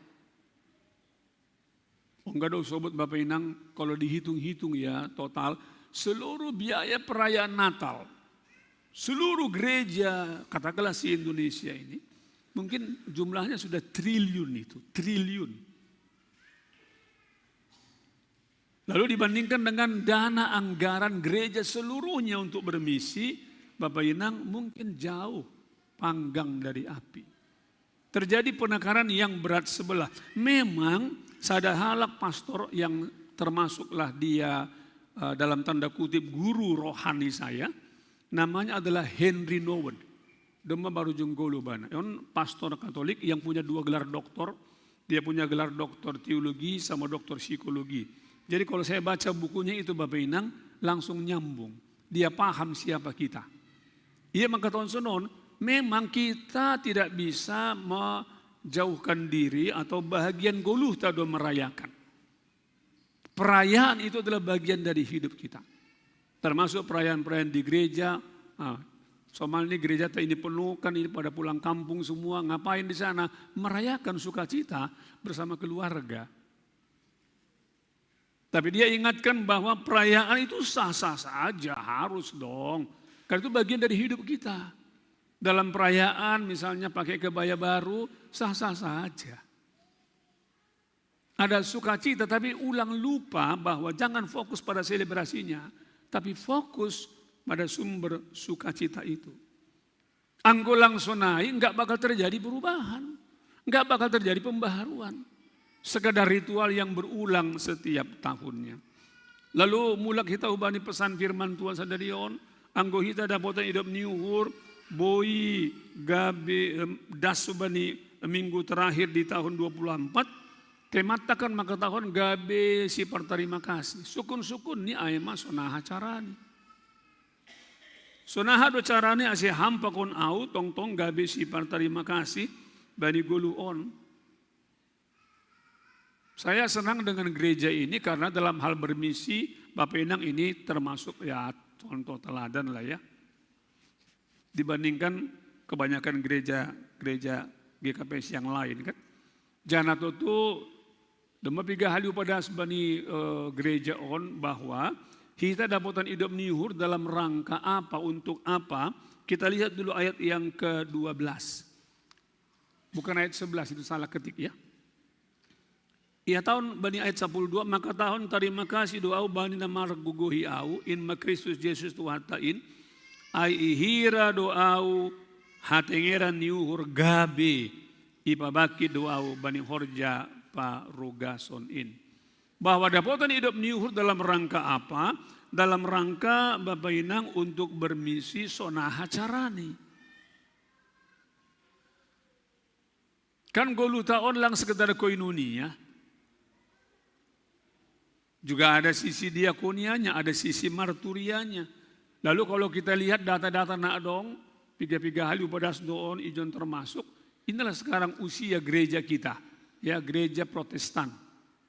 Enggak dong sobat Bapak Inang, kalau dihitung-hitung ya total, seluruh biaya perayaan Natal, seluruh gereja, katakanlah se-Indonesia ini, mungkin jumlahnya sudah triliun itu, triliun. Lalu dibandingkan dengan dana anggaran gereja seluruhnya untuk bermisi, Bapak Inang, mungkin jauh panggang dari api. Terjadi penekaran yang berat sebelah. Memang sada halak pastor yang termasuklah dia, eh, dalam tanda kutip guru rohani saya, namanya adalah Henri Nouwen. Domma baru jonggolu bana. On pastor Katolik yang punya dua gelar doktor. Dia punya gelar doktor teologi sama doktor psikologi. Jadi kalau saya baca bukunya itu Bapak Inang, langsung nyambung. Dia paham siapa kita. Ia mengatakan sonon, memang kita tidak bisa menjauhkan diri atau bahagian goluhta do merayakan. Perayaan itu adalah bagian dari hidup kita. Termasuk perayaan-perayaan di gereja. Ah, soalnya ini gereja ini penuh kan, ini pada pulang kampung semua. Ngapain di sana? Merayakan sukacita bersama keluarga. Tapi dia ingatkan bahwa perayaan itu sah-sah saja, harus dong. Karena itu bagian dari hidup kita. Dalam perayaan misalnya pakai kebaya baru, sah-sah saja. Ada sukacita, tapi ulang lupa bahwa jangan fokus pada selebrasinya, tapi fokus pada sumber sukacita itu. Anggo lang sonai nggak bakal terjadi perubahan, nggak bakal terjadi pembaharuan. Sekedar ritual yang berulang setiap tahunnya. Lalu mulak hita ubani pesan firman Tuhan sadarion, anggo hita dapotan idop ni uhur, boi gabe, em, das ubani minggu terakhir di tahun dua puluh empat, temata kan maka tahun gabe sipartarima kasih. Sukun-sukun ni ai ma sonaha carani. Sonaha do carani ase ham pakon au tongtong gabe sipartarima kasih bani goluh on. Saya senang dengan gereja ini karena dalam hal bermisi, Bapak Inang, ini termasuk ya contoh teladan lah ya. Dibandingkan kebanyakan gereja-gereja G K P S yang lain kan. Jana tutu, dema piga hali upadas bani, eh, gereja on bahwa hita dapotan idop ni uhur dalam rangka apa, untuk apa? Kita lihat dulu ayat yang kedua belas. Bukan ayat sebelas, itu salah ketik ya. Ia tahun bani ayat sapuluh dua, maka tahun tarima kasih do au bani na margogohi au, in ma Kristus Jesus Tuhanta in, ai ihira do au hatengeran ni uhur gabe ipabangkit do au bani horja parugason in. Bahwa dapotan idop ni uhur dalam rangka apa? Dalam rangka Bapak Inang untuk bermisi sonaha carani. Kan goluh ta on lang sekedar koinonia. Juga ada sisi diakonianya, ada sisi marturianya. Lalu kalau kita lihat data-data nak dong, piga-piga hali upadas do on ijon termasuk, inilah sekarang usia gereja kita, ya, gereja Protestan.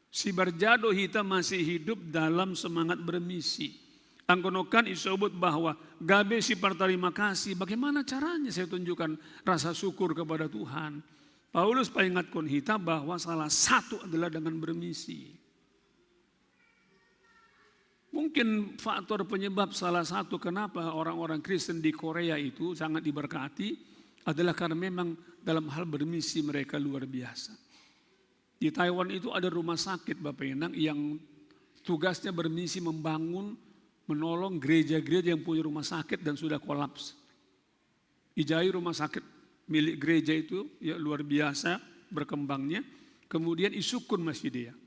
Sibarjado hita masih hidup dalam semangat bermisi. Anggo nongkan isobut bahwa gabe sipartarima kasih, bagaimana caranya saya tunjukkan rasa syukur kepada Tuhan? Paulus paingatkon hita bahwa salah satu adalah dengan bermisi. Mungkin faktor penyebab salah satu kenapa orang-orang Kristen di Korea itu sangat diberkati adalah karena memang dalam hal bermisi mereka luar biasa. Di Taiwan itu ada rumah sakit, Bapak Inang, yang tugasnya bermisi membangun, menolong gereja-gereja yang punya rumah sakit dan sudah kolaps. Ijai rumah sakit milik gereja itu ya luar biasa berkembangnya. Kemudian isukun ma sidea.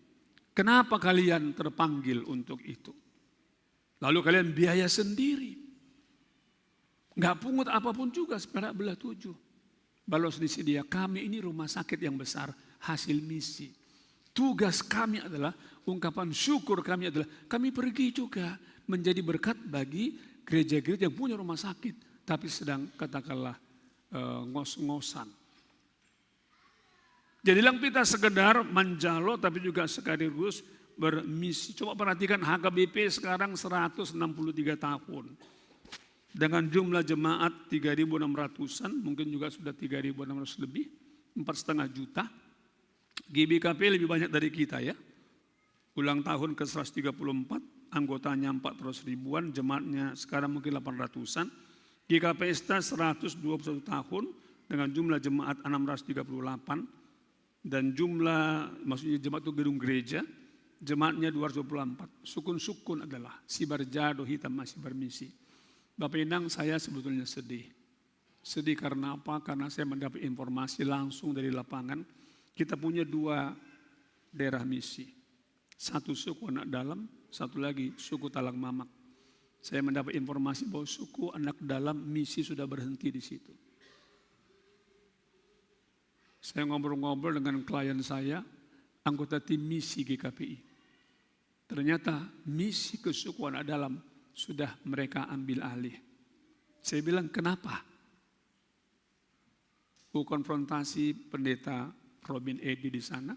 Kenapa kalian terpanggil untuk itu? Lalu kalian biaya sendiri. Nggak pungut apapun juga, seperak belah tujuh. Balos ni sidea, kami ini rumah sakit yang besar hasil misi. Tugas kami adalah ungkapan syukur kami adalah kami pergi juga menjadi berkat bagi gereja-gereja yang punya rumah sakit, tapi sedang katakanlah, eh, ngos-ngosan. Jadi lang pita sekedar manjalo tapi juga sekaligus bermisi. Coba perhatikan H K B P sekarang seratus enam puluh tiga tahun. Dengan jumlah jemaat tiga ribu enam ratusan, mungkin juga sudah tiga ribu enam ratus lebih, empat setengah juta. G B K P lebih banyak dari kita ya. Ulang tahun ke seratus tiga puluh empat, anggotanya empat ratus ribuan, jemaatnya sekarang mungkin delapan ratusan. G K P S ta seratus dua puluh satu tahun dengan jumlah jemaat enam ratus tiga puluh delapan dan jumlah, maksudnya jemaat itu gedung gereja, jemaatnya dua ratus dua puluh empat. Sukun-sukun adalah sibarjado hita masih bermisi. Bapak Inang, saya sebetulnya sedih. Sedih karena apa? Karena saya mendapat informasi langsung dari lapangan. Kita punya dua daerah misi. Satu suku Anak Dalam, satu lagi suku Talang Mamak. Saya mendapat informasi bahwa suku Anak Dalam misi sudah berhenti di situ. Saya ngobrol-ngobrol dengan klien saya, anggota tim misi G K P I. Ternyata misi ke suku Anak Dalam sudah mereka ambil alih. Saya bilang, "Kenapa?" Ku konfrontasi Pendeta Robin Eddy di sana,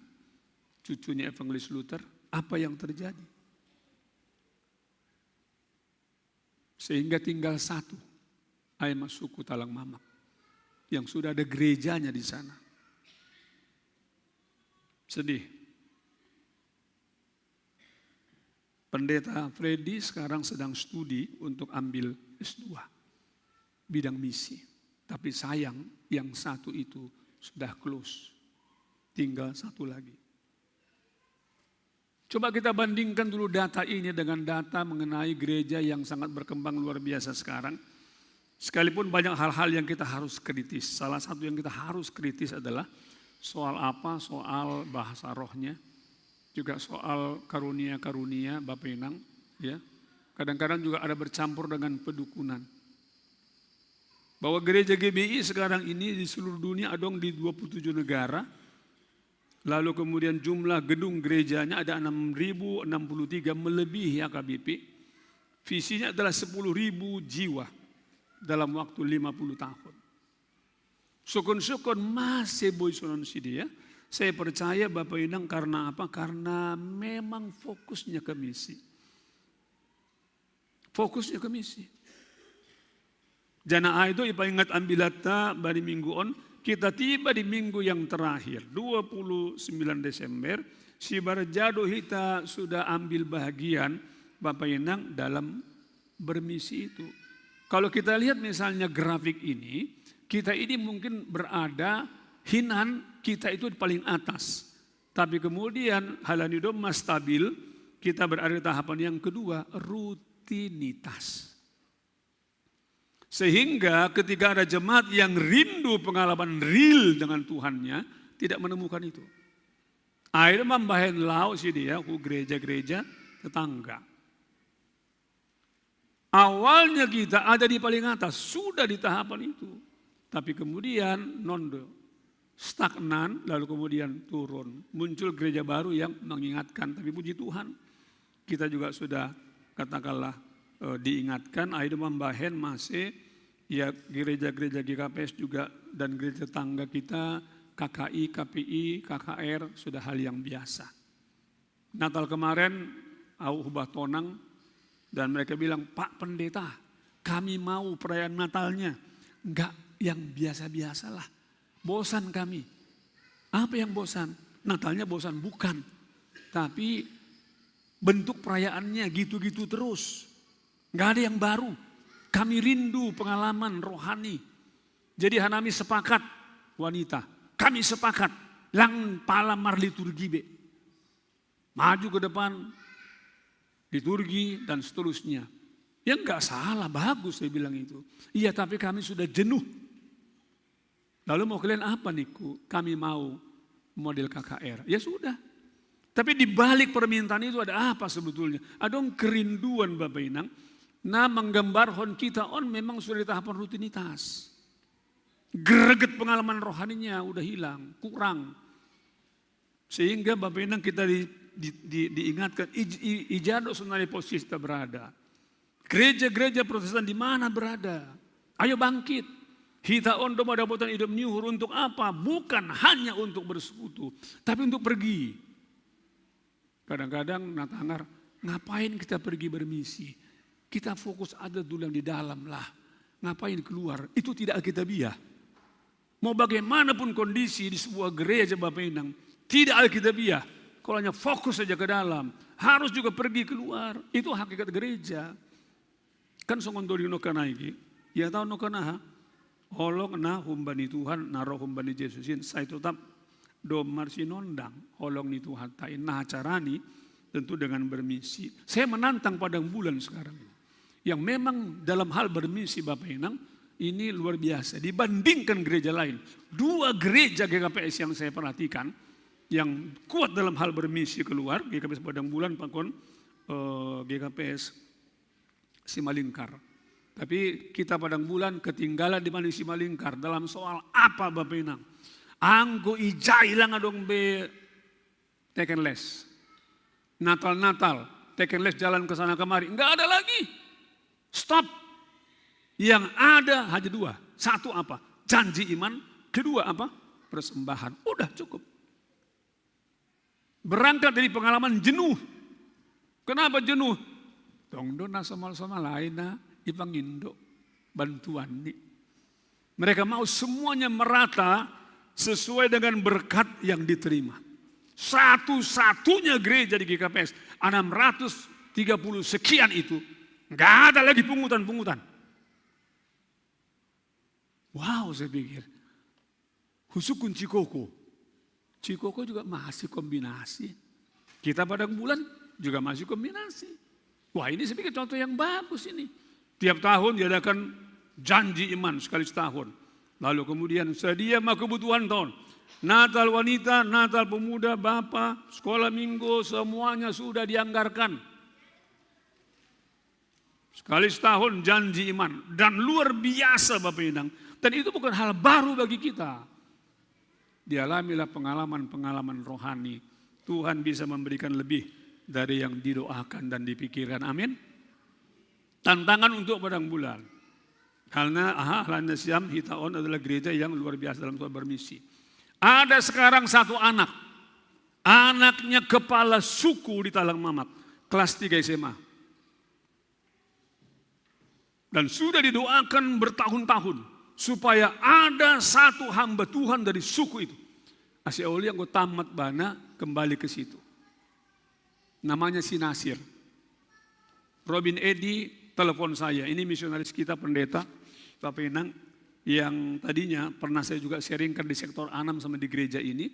cucunya Evangelis Luther. Apa yang terjadi? Sehingga tinggal satu, Aima Suku Talang Mamak, yang sudah ada gerejanya di sana. Sedih. Pendeta Freddy sekarang sedang studi untuk ambil S dua bidang misi. Tapi sayang, yang satu itu sudah close. Tinggal satu lagi. Coba kita bandingkan dulu data ini dengan data mengenai gereja yang sangat berkembang luar biasa sekarang. Sekalipun banyak hal-hal yang kita harus kritis, salah satu yang kita harus kritis adalah soal apa? Soal bahasa rohnya, juga soal karunia-karunia Bapak Inang, ya. Kadang-kadang juga ada bercampur dengan pedukunan. Bahwa gereja G B I sekarang ini di seluruh dunia ada di dua puluh tujuh negara. Lalu kemudian jumlah gedung gerejanya ada enam ribu enam puluh tiga, melebihi H K B P. Visinya adalah sepuluh ribu jiwa dalam waktu lima puluh tahun. Sukun-sukun masih boy sonon sidi ya. Saya percaya Bapak Inang karena apa? Karena memang fokusnya ke misi. Fokusnya ke misi. Jana itu ipa ingat ambilatta bari minggu on, kita tiba di minggu yang terakhir, dua puluh sembilan Desember, sibar jado kita sudah ambil bagian Bapak Inang dalam bermisi itu. Kalau kita lihat misalnya grafik ini, kita ini mungkin berada hinan kita itu di paling atas. Tapi kemudian halani domma stabil, kita berada di tahapan yang kedua, rutinitas. Sehingga ketika ada jemaat yang rindu pengalaman real dengan Tuhannya, tidak menemukan itu. Akhirnya mambahen lao sidi ya, ku gereja-gereja tetangga. Awalnya kita ada di paling atas, sudah di tahapan itu. Tapi kemudian nondo, stagnan, lalu kemudian turun. Muncul gereja baru yang mengingatkan, tapi puji Tuhan, kita juga sudah katakanlah eh, diingatkan, akhirnya mambahen masih ya gereja-gereja G K P S juga dan gereja tetangga kita, K K I, K P I, K K R sudah hal yang biasa. Natal kemarin, au hubah tonang, dan mereka bilang, "Pak Pendeta, kami mau perayaan Natalnya, nggak yang biasa-biasalah. Bosan kami." Apa yang bosan? Natalnya bosan? Bukan. Tapi bentuk perayaannya gitu-gitu terus. Nggak ada yang baru. Kami rindu pengalaman rohani. Jadi hanami sepakat, wanita. Kami sepakat. Lang pala marliturgi be. Maju ke depan, liturgi dan seterusnya. Ya nggak salah, bagus saya bilang itu. Iya, tapi kami sudah jenuh. Lalu mau kalian apa niku? Kami mau model K K R. Ya sudah. Tapi di balik permintaan itu ada apa sebetulnya? Ada kerinduan Bapak Inang. Nah, menggambarkan kita on memang sudah di tahapan rutinitas. Greget pengalaman rohaninya udah hilang, kurang. Sehingga Bapak Inang kita di, di, di, diingatkan, ij, i, ijado sonari posisi kita berada. Gereja-gereja Protestan di mana berada? Ayo bangkit. Hita ondo madapotan hidup nyuhur untuk apa? Bukan hanya untuk bersekutu, tapi untuk pergi. Kadang-kadang natangar, ngapain kita pergi bermisi? Kita fokus ada dulu yang di dalam lah. Ngapain keluar? Itu tidak alkitabiah. Mau bagaimanapun kondisi di sebuah gereja Bapak Inang, tidak alkitabiah. Kalau hanya fokus saja ke dalam, harus juga pergi keluar. Itu hakikat gereja. Kan songon todi no kana iki, ia tahu no kana ha? Holong na humbani Tuhan, na roh humbani Yesus in, sai tetap do marsinondang holong ni Tuhan ta in. Nah, carani tentu dengan bermisi. Saya menantang Padang Bulan sekarang. Yang memang dalam hal bermisi Bapak Inang, ini luar biasa dibandingkan gereja lain. Dua gereja G K P S yang saya perhatikan, yang kuat dalam hal bermisi keluar, G K P S Padang Bulan, pakon eh, G K P S Simalingkar. Tapi kita Padang Bulan ketinggalan dibanding Simalingkar dalam soal apa Bapak Inang? Anggo ijai lang adong be teken les. Natal-Natal, teken les jalan ke sana kemari. Enggak ada lagi. Stop. Yang ada hanya dua. Satu apa? Janji iman. Kedua apa? Persembahan. Udah cukup. Berangkat dari pengalaman jenuh. Kenapa jenuh? Tong do na somal-somal lain na ipangindo bantuan ni. Mereka mau semuanya merata sesuai dengan berkat yang diterima. Satu-satunya gereja di G K P S, enam ratus tiga puluh sekian itu, nggak ada lagi pungutan-pungutan. Wow, saya pikir. Khusus kunci koko. Cikoko juga masih kombinasi. Kita Padang Bulan juga masih kombinasi. Wah, ini saya pikir contoh yang bagus ini. Tiap tahun diadakan janji iman sekali setahun. Lalu kemudian sedia mah kebutuhan tahun. Natal wanita, Natal pemuda, Bapak, sekolah minggu, semuanya sudah dianggarkan. Sekali setahun janji iman. Dan luar biasa Bapak Inang. Dan itu bukan hal baru bagi kita. Dialamilah pengalaman-pengalaman rohani. Tuhan bisa memberikan lebih dari yang didoakan dan dipikirkan. Amin. Tantangan untuk Padang Bulan. Karena aha, halanya siam hitaon adalah gereja yang luar biasa dalam soal bermisi. Ada sekarang satu anak. Anaknya kepala suku di Talang Mamak. Kelas tiga S M A. Dan sudah didoakan bertahun-tahun supaya ada satu hamba Tuhan dari suku itu. Asi Oli yang tamat bana kembali ke situ. Namanya si Nasir. Robin Eddy telepon saya. Ini misionaris kita pendeta, Bapak Inang, yang tadinya pernah saya juga sharingkan di sektor enam sama di gereja ini.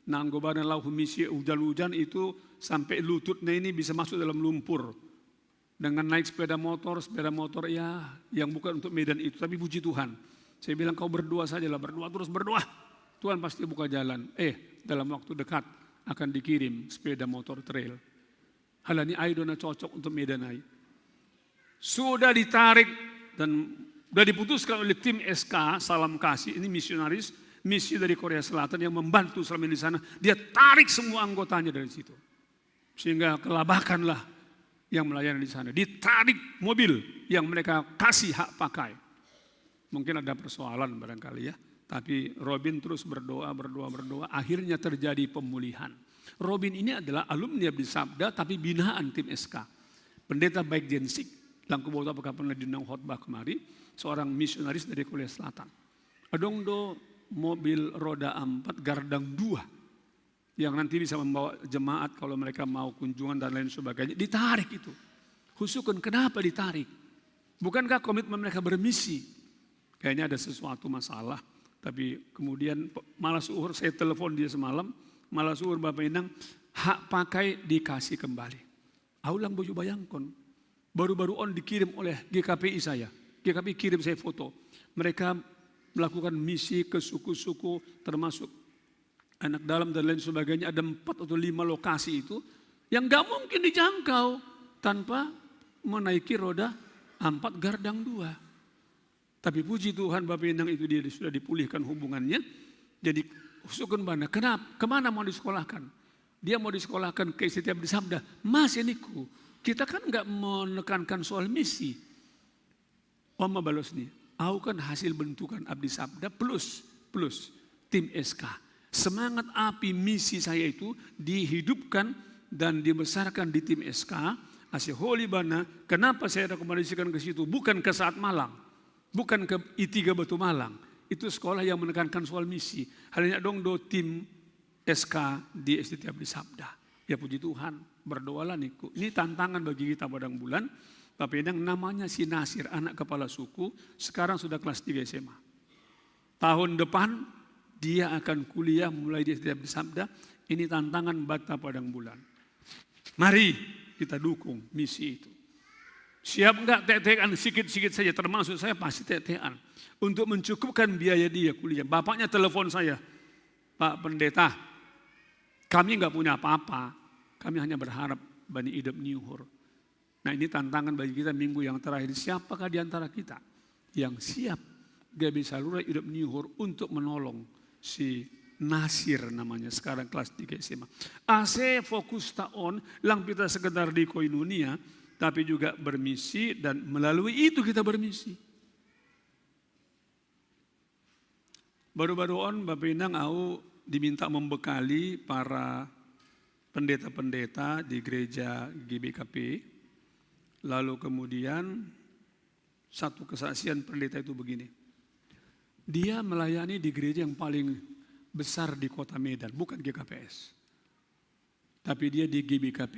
Nanggo bana lau misi hujan-hujan itu sampai lututnya ini bisa masuk dalam lumpur. Dengan naik sepeda motor, sepeda motor ya yang bukan untuk medan itu, tapi puji Tuhan. Saya bilang kau berdoa sajalah, berdoa terus berdoa. Tuhan pasti buka jalan. Eh, dalam waktu dekat akan dikirim sepeda motor trail. Halani ai dona cocok untuk medan ai. Sudah ditarik dan sudah diputuskan oleh tim S K Salam Kasih, ini misionaris misi dari Korea Selatan yang membantu selama ini di sana. Dia tarik semua anggotanya dari situ. Sehingga kelabakanlah yang melayani di sana. Ditarik mobil yang mereka kasih hak pakai. Mungkin ada persoalan barangkali ya. Tapi Robin terus berdoa, berdoa, berdoa. Akhirnya terjadi pemulihan. Robin ini adalah alumni Abdi Sabda tapi binaan tim S K. Pendeta Baik Jensik, langku bota apakah pernah diundang khotbah kemari, seorang misionaris dari Korea Selatan. Adong do mobil roda empat gardang dua yang nanti bisa membawa jemaat kalau mereka mau kunjungan dan lain sebagainya. Ditarik itu. Khusukan kenapa ditarik? Bukankah komitmen mereka bermisi? Kayaknya ada sesuatu masalah. Tapi kemudian malah suhur saya telepon dia semalam. Malah suhur Bapak Inang hak pakai dikasih kembali. Aulang boju bayangkon. Baru-baru on dikirim oleh G K P I saya. G K P I kirim saya foto. Mereka melakukan misi ke suku-suku termasuk anak dalam dan lain sebagainya, ada empat atau lima lokasi itu yang gak mungkin dijangkau tanpa menaiki roda empat gardang dua. Tapi puji Tuhan Bapak Inang itu dia sudah dipulihkan hubungannya. Jadi sukun bana, kenapa? Kemana mau disekolahkan? Dia mau disekolahkan ke setiap di Sabda. Masih niku, kita kan nggak menekankan soal misi. Oma balos nih, au kan hasil bentukan Abdi Sabda plus plus tim S K. Semangat api misi saya itu dihidupkan dan dibesarkan di tim S K. Asi Holy Bana, kenapa saya rekomendasikan ke situ? Bukan ke Saat Malang, bukan ke I tiga Batu Malang. Itu sekolah yang menekankan soal misi. Halnya dong do tim S K di S T T Abdi Sabda. Ya puji Tuhan, berdoalah niku. Ini tantangan bagi kita Padang Bulan. Tapi yang namanya si Nasir, anak kepala suku, sekarang sudah kelas tiga S M A. Tahun depan dia akan kuliah mulai di S T T Abdi Sabda. Ini tantangan bata Padang Bulan. Mari kita dukung misi itu. Siap nggak tetean sikit-sikit saja, termasuk saya pasti tetean. Untuk mencukupkan biaya dia kuliah. Bapaknya telepon saya, "Pak Pendeta, kami nggak punya apa-apa. Kami hanya berharap bani hidup nyuhur." Nah, ini tantangan bagi kita minggu yang terakhir. Siapakah di antara kita yang siap gabe salura hidup nyuhur untuk menolong si Nasir namanya sekarang kelas tiga S M A. Ase fokus taon lang pita sekedar di koinonia, tapi juga bermisi dan melalui itu kita bermisi. Baru-baru on Bapak Inang au diminta membekali para pendeta-pendeta di gereja G B K P. Lalu kemudian satu kesaksian pendeta itu begini. Dia melayani di gereja yang paling besar di kota Medan, bukan G K P S. Tapi dia di G B K P.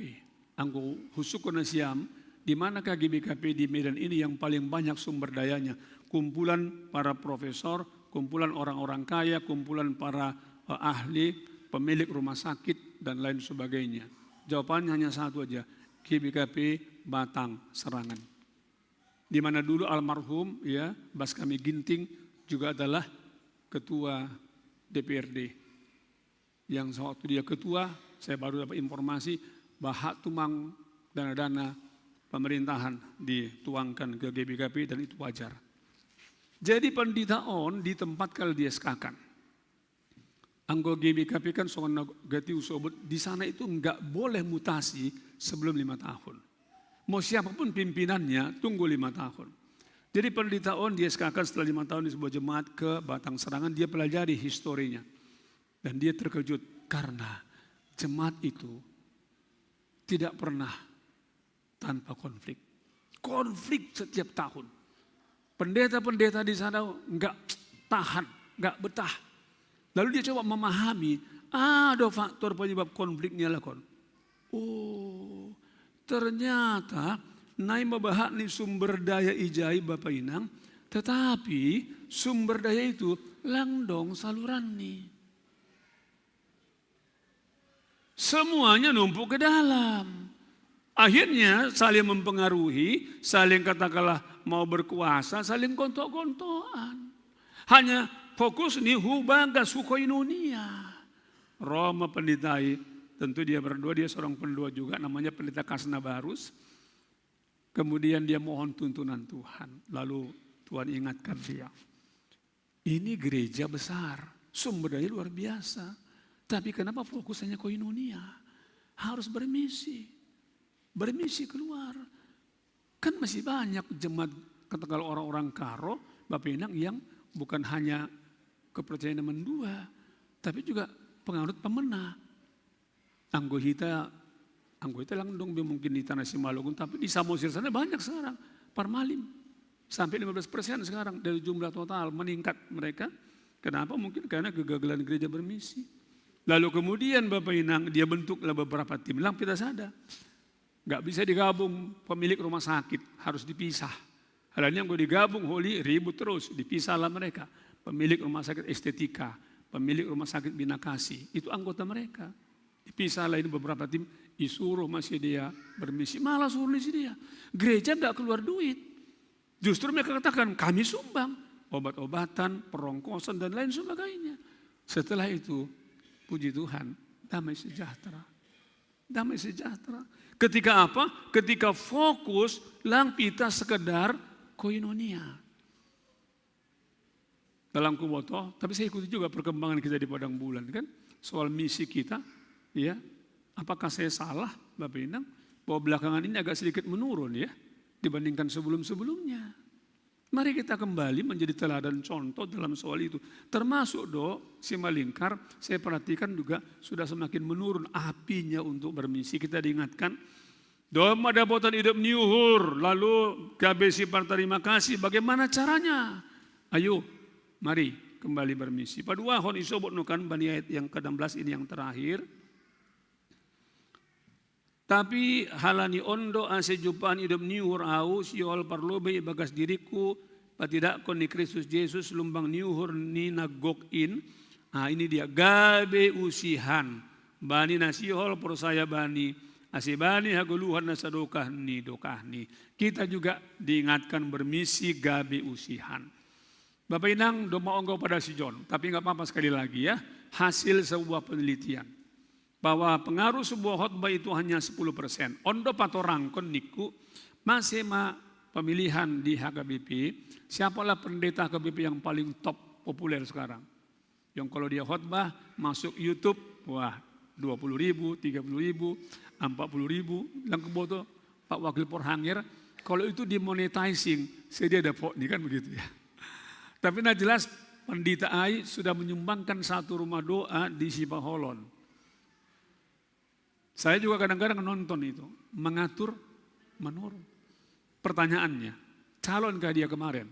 Anggo husuko na siam, di manakah G B K P di Medan ini yang paling banyak sumber dayanya? Kumpulan para profesor, kumpulan orang-orang kaya, kumpulan para eh, ahli, pemilik rumah sakit, dan lain sebagainya. Jawabannya hanya satu aja, G B K P Batang Serangan. Di mana dulu almarhum ya Bas Kami Ginting juga adalah ketua D P R D. Yang sewaktu dia ketua, saya baru dapat informasi bahwa tumang dana-dana pemerintahan dituangkan ke G B K P dan itu wajar. Jadi pendeta on di tempat kalau dia sekakan. Anggo G B K P kan songon gati usobut di sana itu nggak boleh mutasi sebelum lima tahun. Mau siapapun pimpinannya tunggu lima tahun. Jadi pendeta on dia sekakan setelah lima tahun di sebuah jemaat ke Batang Serangan, dia pelajari historinya. Dan dia terkejut karena jemaat itu tidak pernah tanpa konflik. Konflik setiap tahun. Pendeta-pendeta di sana nggak tahan, nggak betah. Lalu dia coba memahami, ada faktor penyebab konfliknya lakon. Oh, ternyata nai mabahak ni sumber daya ijai Bapak Inang, tetapi sumber daya itu langdong saluran nih. Semuanya numpuk ke dalam. Akhirnya saling mempengaruhi, saling katakanlah mau berkuasa, saling gontok-gontokan. Hanya fokus ni hubagas hukoinonia. Roma penditai, tentu dia berdoa, dia seorang pendoa juga, namanya pendeta Kasna Barus. Kemudian dia mohon tuntunan Tuhan, lalu Tuhan ingatkan dia. Ini gereja besar, sumber daya luar biasa. Tapi kenapa fokus hanya koinonia? Harus bermisi. Bermisi keluar. Kan masih banyak jemaat katakanlah orang-orang karo, Bapak Inang yang bukan hanya kepercayaan mendua, tapi juga penganut pemena. Anggo hita, anggo hita langdong be mungkin di tanah Simalungun, tapi di Samosir sana banyak sekarang parmalim. Sampai lima belas persen sekarang dari jumlah total meningkat mereka. Kenapa? Mungkin karena kegagalan gereja bermisi. Lalu kemudian Bapak Inang dia bentuklah beberapa tim. Lang kita sadar. Nggak bisa digabung pemilik rumah sakit, harus dipisah. Hal ini yang gue digabung holi ribut terus, dipisahlah mereka. Pemilik rumah sakit estetika, pemilik rumah sakit binakasi, itu anggota mereka. Dipisah lain beberapa tim, disuruh masih dia bermisi, malah suruh di dia. Gereja nggak keluar duit. Justru mereka katakan kami sumbang obat-obatan, perongkosan dan lain sebagainya. Setelah itu, puji Tuhan, damai sejahtera. Damai sejahtera. Ketika apa? Ketika fokus lang pita sekedar koinonia. Dalam kuboto, tapi saya ikuti juga perkembangan kita di Padang Bulan kan. Soal misi kita, ya. Apakah saya salah, Bapak Inang, bahwa belakangan ini agak sedikit menurun ya dibandingkan sebelum-sebelumnya? Mari kita kembali menjadi teladan contoh dalam soal itu. Termasuk do, Simalingkar, saya perhatikan juga sudah semakin menurun apinya untuk bermisi. Kita diingatkan, do madapotan hidup niuhur, lalu gabe sifat terima kasih. Bagaimana caranya? Ayo, mari kembali bermisi. Paduahon isobut nukan bani ayat yang ke-enam belas ini yang terakhir. Tapi halani ondo ase jumpaan idop ni uhur au, sihol parlobei ibagas diriku, patidakkon ni Kristus Jesus lumbang ni uhur ni nagok in, ah, ini dia, gabe usihan bani na sihol porsaya bani, ase bani hagoluhan na sadokah ni dokahni. Kita juga diingatkan bermisi gabe usihan. Bapak Inang, doma onggo pada si John, tapi nggak apa-apa sekali lagi ya, hasil sebuah penelitian. Bahwa pengaruh sebuah khotbah itu hanya sepuluh persen. Ondo patorangkon niku, masih ma pemilihan di H K B P, siapalah pendeta H K B P yang paling top populer sekarang. Yang kalau dia khotbah masuk YouTube, wah, dua puluh ribu, tiga puluh ribu, empat puluh ribu, lang keboto Pak Wakil Porhangir, kalau itu dimonetizing, saya dia dapat nih kan begitu ya. Tapi nah jelas pendeta ai sudah menyumbangkan satu rumah doa di Sipaholon. Saya juga kadang-kadang nonton itu, mengatur menurun. Pertanyaannya, calonkah dia kemarin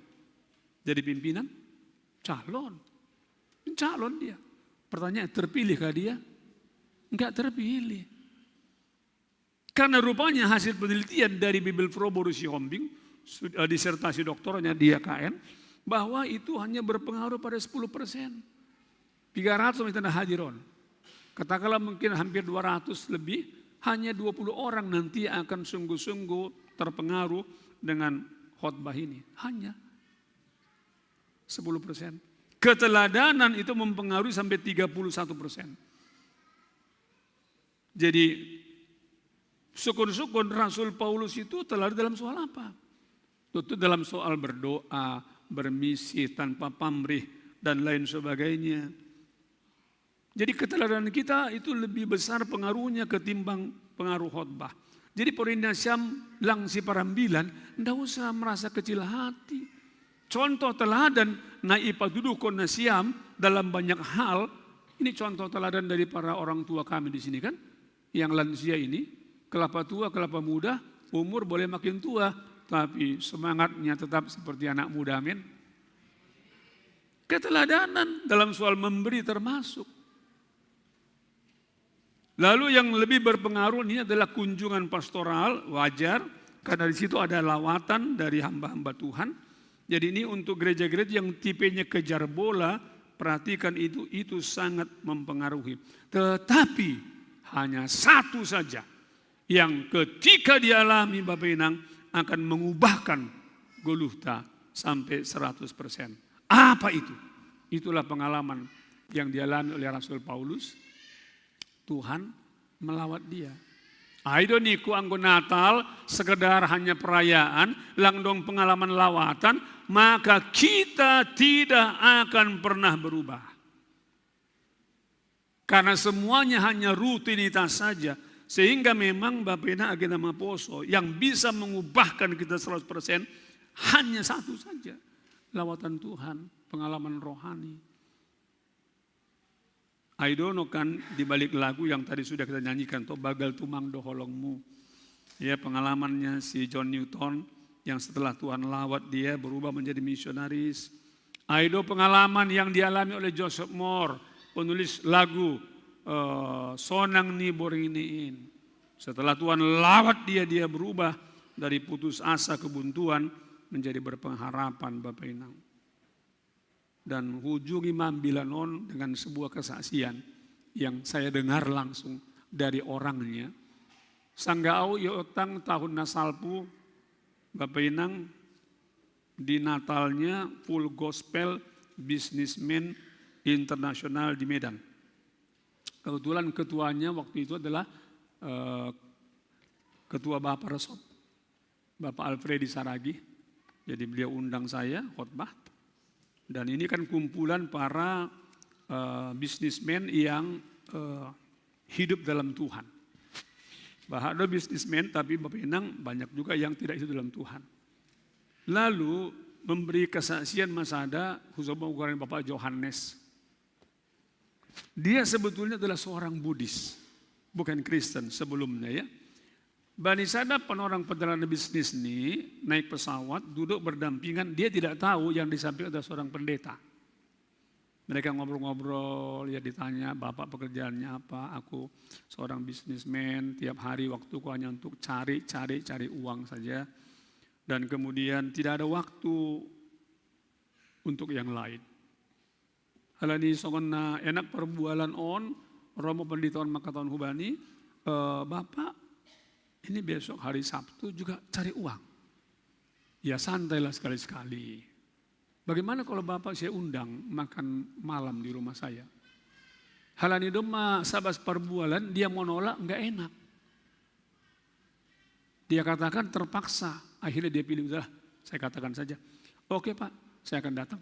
jadi pimpinan? Calon. Calon dia. Pertanyaan, terpilihkah dia? Enggak terpilih. Karena rupanya hasil penelitian dari Bibelvrouw Borussia Hombing, sud- eh, disertasi doktornya di Y K N, bahwa itu hanya berpengaruh pada sepuluh persen. Tiga ratus misalnya hadiron. Katakanlah mungkin hampir dua ratus lebih, hanya dua puluh orang nanti akan sungguh-sungguh terpengaruh dengan khotbah ini. Hanya sepuluh persen. Keteladanan itu mempengaruhi sampai tiga puluh satu persen. Jadi, syukur-syukur Rasul Paulus itu teladan dalam soal apa? Tentu dalam soal berdoa, bermisi tanpa pamrih, dan lain sebagainya. Jadi keteladanan kita itu lebih besar pengaruhnya ketimbang pengaruh khotbah. Jadi Porinda Siam lang si parambilan, ndak usah merasa kecil hati. Contoh teladan na ipaduduhkon na Siam dalam banyak hal. Ini contoh teladan dari para orang tua kami di sini kan, yang lansia ini, kelapa tua, kelapa muda, umur boleh makin tua, tapi semangatnya tetap seperti anak muda, amin. Keteladanan dalam soal memberi termasuk. Lalu yang lebih berpengaruh ini adalah kunjungan pastoral, wajar, karena di situ ada lawatan dari hamba-hamba Tuhan. Jadi ini untuk gereja-gereja yang tipenya kejar bola, perhatikan itu, itu sangat mempengaruhi. Tetapi hanya satu saja yang ketika dialami Bapak Inang akan mengubahkan goluhta sampai seratus persen. Apa itu? Itulah pengalaman yang dialami oleh Rasul Paulus. Tuhan melawat dia. Aido niku anggo Natal sekedar hanya perayaan, lang dong pengalaman lawatan, maka kita tidak akan pernah berubah. Karena semuanya hanya rutinitas saja. Sehingga memang Bapak Inang agenda maposo yang bisa mengubahkan kita seratus persen hanya satu saja. Lawatan Tuhan, pengalaman rohani. Aidono kan di balik lagu yang tadi sudah kita nyanyikan, toh, Bagal Tumang Doholongmu. Ya, pengalamannya si John Newton yang setelah Tuhan lawat dia berubah menjadi misionaris. Aido pengalaman yang dialami oleh Joseph Mohr, penulis lagu eh, Sonang ni Boring Iniin. Setelah Tuhan lawat dia, dia berubah dari putus asa, kebuntuan menjadi berpengharapan, Bapak Inang. Dan hujungi mambilanon dengan sebuah kesaksian yang saya dengar langsung dari orangnya. Sangga au iotang tahun nasalpu, Bapak Inang, di Natalnya Full Gospel Businessman Internasional di Medan. Kebetulan ketuanya waktu itu adalah eh, ketua Bapak Resort, Bapak Alfredi Saragih. Jadi beliau undang saya khotbah. Dan ini kan kumpulan para eh, bisnismen yang eh, hidup dalam Tuhan. Bahado bisnismen, tapi Bapak Inang, banyak juga yang tidak hidup dalam Tuhan. Lalu memberi kesaksian masada khususnya ukuran Bapak Johannes. Dia sebetulnya adalah seorang Buddhis, bukan Kristen sebelumnya, ya. Bani sada penorang perjalanan bisnis ni naik pesawat, duduk berdampingan, dia tidak tahu yang di samping ada seorang pendeta. Mereka ngobrol-ngobrol, ya, ditanya, "Bapak pekerjaannya apa?" "Aku seorang bisnismen, tiap hari waktuku hanya untuk cari, cari, cari uang saja. Dan kemudian tidak ada waktu untuk yang lain." Alani songon na enak perbualan on, romo pendeta on mangkatai hubani, "Eh, Bapak, ini besok hari Sabtu juga cari uang." "Ya, santailah sekali-sekali. Bagaimana kalau Bapak saya undang makan malam di rumah saya?" Alani domma sabas perbualan, dia menolak, nggak enak. Dia katakan terpaksa. Akhirnya dia pilih, "Udah, saya katakan saja." "Oke, Pak, saya akan datang."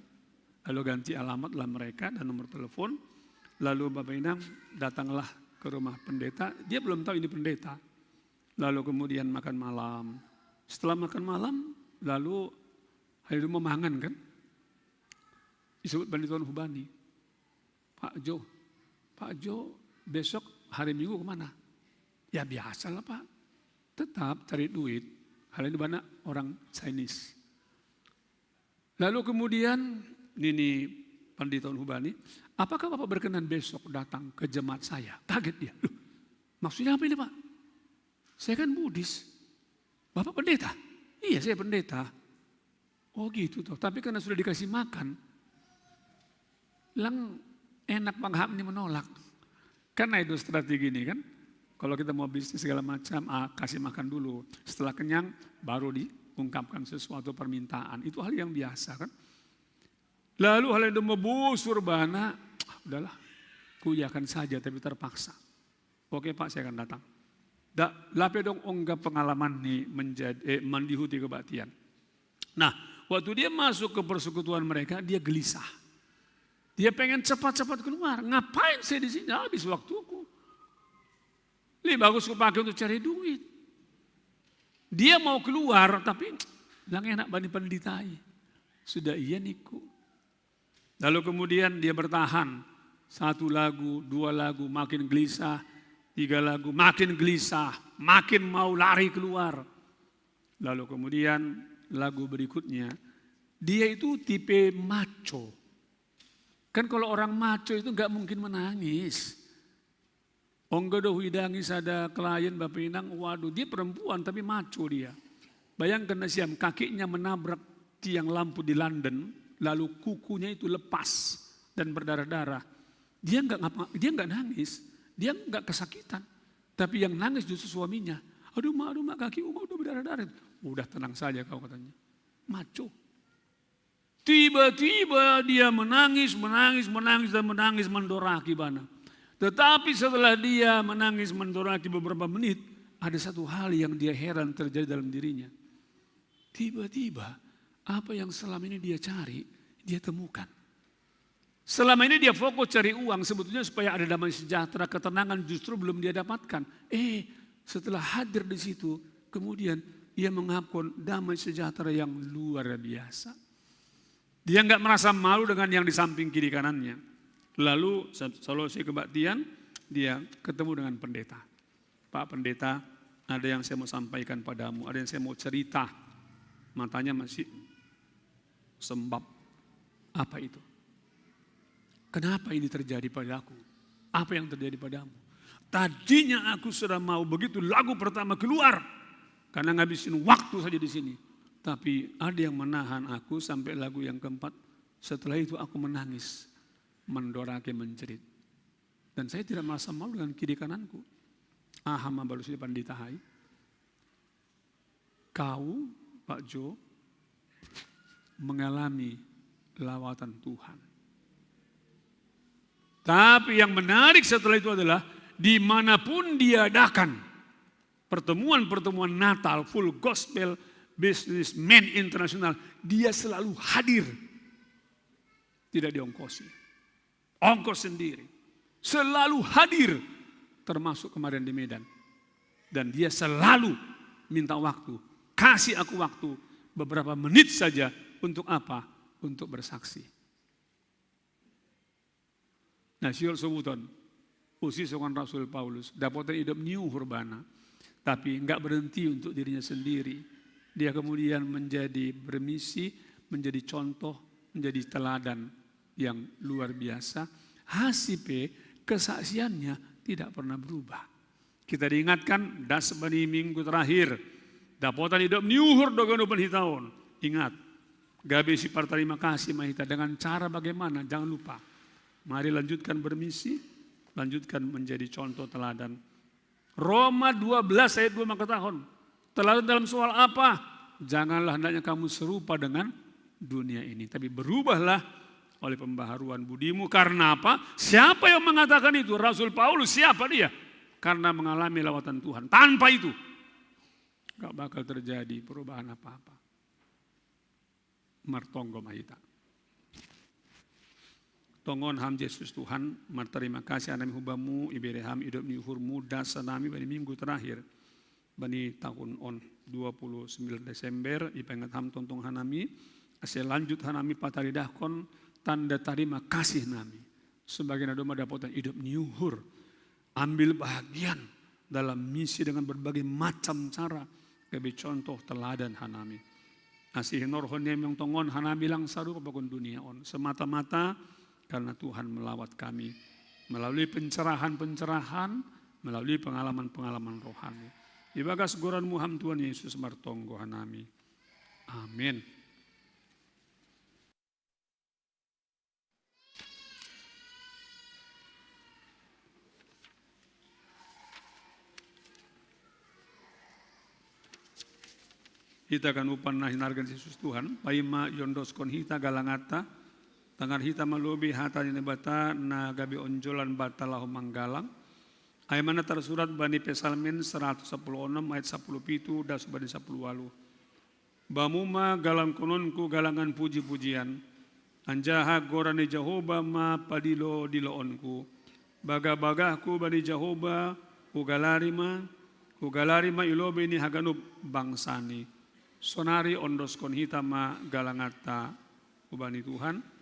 Lalu ganti alamat lah mereka dan nomor telepon. Lalu Bapak Inang datanglah ke rumah pendeta. Dia belum tahu ini pendeta. Lalu kemudian makan malam. Setelah makan malam, lalu hari itu memangan kan. Disebut Bani Tuan Hubani. "Pak Jo, Pak Jo, besok hari Minggu kemana?" Ya biasa lah Pak. Tetap cari duit. Hal ini banyak orang Chinese. Lalu kemudian ini Pandita Hubani, apakah Bapak berkenan besok datang ke jemaat saya? Kaget dia. Loh, maksudnya apa ini Pak? Saya kan Buddhis. Bapak pendeta? Iya saya pendeta. Oh gitu toh. Tapi karena sudah dikasih makan, lang enak Bang Ham ini menolak. Karena itu strategi ini kan. Kalau kita mau bisnis segala macam, ah, kasih makan dulu. Setelah kenyang, baru diungkapkan sesuatu permintaan. Itu hal yang biasa kan. Lalu hal yang membusur bana, ah, udahlah, kuyakan saja tapi terpaksa. Oke Pak, saya akan datang. Da, lape dong ongga pengalaman ni menjadi eh, mandihuti kebaktian. Nah, waktu dia masuk ke persekutuan mereka, dia gelisah. Dia pengen cepat-cepat keluar. Ngapain saya di sini? Habis waktuku. Lebih bagus kupakai untuk cari duit. Dia mau keluar, tapi lang enak bani penditai. Sudah iya niku. Lalu kemudian dia bertahan. Satu lagu, dua lagu, makin gelisah. Tiga lagu, makin gelisah. Makin mau lari keluar. Lalu kemudian lagu berikutnya, dia itu tipe maco. Kan kalau orang maco itu nggak mungkin menangis. Ongga do huidangi sada klien bapinang, waduh dia perempuan tapi maco dia. Bayangkan Nasiam, kakinya menabrak tiang lampu di London, lalu kukunya itu lepas dan berdarah-darah. Dia nggak ngapa, dia nggak nangis, dia nggak kesakitan. Tapi yang nangis justru suaminya. Aduh mak, aduh mak, kaki umat udah berdarah-darah. Udah tenang saja kau katanya. Maco. Tiba-tiba dia menangis, menangis, menangis dan menangis mendoraki bana. Tetapi setelah dia menangis mendoraki beberapa menit, ada satu hal yang dia heran terjadi dalam dirinya. Tiba-tiba apa yang selama ini dia cari, dia temukan. Selama ini dia fokus cari uang sebetulnya supaya ada damai sejahtera, ketenangan justru belum dia dapatkan. Eh, setelah hadir di situ, kemudian ia mengakun damai sejahtera yang luar biasa. Dia nggak merasa malu dengan yang di samping kiri kanannya. Lalu selesai kebaktian, dia ketemu dengan pendeta. Pak pendeta, ada yang saya mau sampaikan padamu, ada yang saya mau cerita. Matanya masih sembab. Apa itu? Kenapa ini terjadi padaku? Apa yang terjadi padamu? Tadinya aku sudah mau begitu lagu pertama keluar. Karena ngabisin waktu saja di sini. Tapi ada yang menahan aku sampai lagu yang keempat. Setelah itu aku menangis. Mendoraki menjerit. Dan saya tidak merasa malu dengan kiri kananku. Aha mabalus di pandita hai. Kau, Pak Jo, mengalami lawatan Tuhan. Tapi yang menarik setelah itu adalah dimanapun diadakan pertemuan-pertemuan Natal full gospel businessman internasional, dia selalu hadir. Tidak diongkosi. Ongkos sendiri. Selalu hadir. Termasuk kemarin di Medan. Dan dia selalu minta waktu. Kasih aku waktu beberapa menit saja untuk apa? Untuk bersaksi. Nah, siul sebutan. Usi songan Rasul Paulus. Dapotan hidup niuhur bana. Tapi nggak berhenti untuk dirinya sendiri. Dia kemudian menjadi bermisi, menjadi contoh, menjadi teladan yang luar biasa. Hasipe kesaksiannya tidak pernah berubah. Kita diingatkan, das bani minggu terakhir. Dapotan hidup niuhur dogan uban hitaon. Ingat, gabe sipar terima kasih mahita dengan cara bagaimana? Jangan lupa. Mari lanjutkan bermisi, lanjutkan menjadi contoh teladan. Roma dua belas ayat dua maka tahun. Teladan dalam soal apa? Janganlah hendaknya kamu serupa dengan dunia ini, tapi berubahlah oleh pembaharuan budimu. Karena apa? Siapa yang mengatakan itu? Rasul Paulus. Siapa dia? Karena mengalami lawatan Tuhan. Tanpa itu, gak bakal terjadi perubahan apa-apa. Martonggo mahita. Tongon ham Yesus Tuhan, marterima kasih anami hubamu, ibere ham idop ni uhur muda sanami bani minggu terakhir. Bani tahun on dua puluh sembilan Desember, ipengat ham tontong hanami, ase lanjut hanami pataridahkon tanda tarima kasih nami. Sebagai nadoma dapotan idop ni uhur, ambil bahagian dalam misi dengan berbagai macam cara gabe contoh teladan hanami. Asi hinorhon niami tongon hanami lang sarupa pakon dunia on. Semata-mata karena Tuhan melawat kami melalui pencerahan-pencerahan, melalui pengalaman-pengalaman rohani. Ibagas goranmu ham Tuhan Yesus martonggo hanami. Amin. Hita kanupan na hinargan Yesus Tuhan, paima iondoskon hita galanganta, tangar hita malobi hata ni Naibata na gabe onjolan banta laho manggalang. Ai ma na tarsurat bani Psalmen seratus sapuluh onom ayat sapuluh pitu das bani sapuluh walu. Bamu ma galangkononku galangan puji-pujian, anjaha goran ni Jahoba ma padilo-diloonku. Baga-bagahku bani Jahoba, hugalari ma, hugalari ma i lobei ni haganup bangsani. Sonari ondoskon hita ma galanganta hubani Tuhan.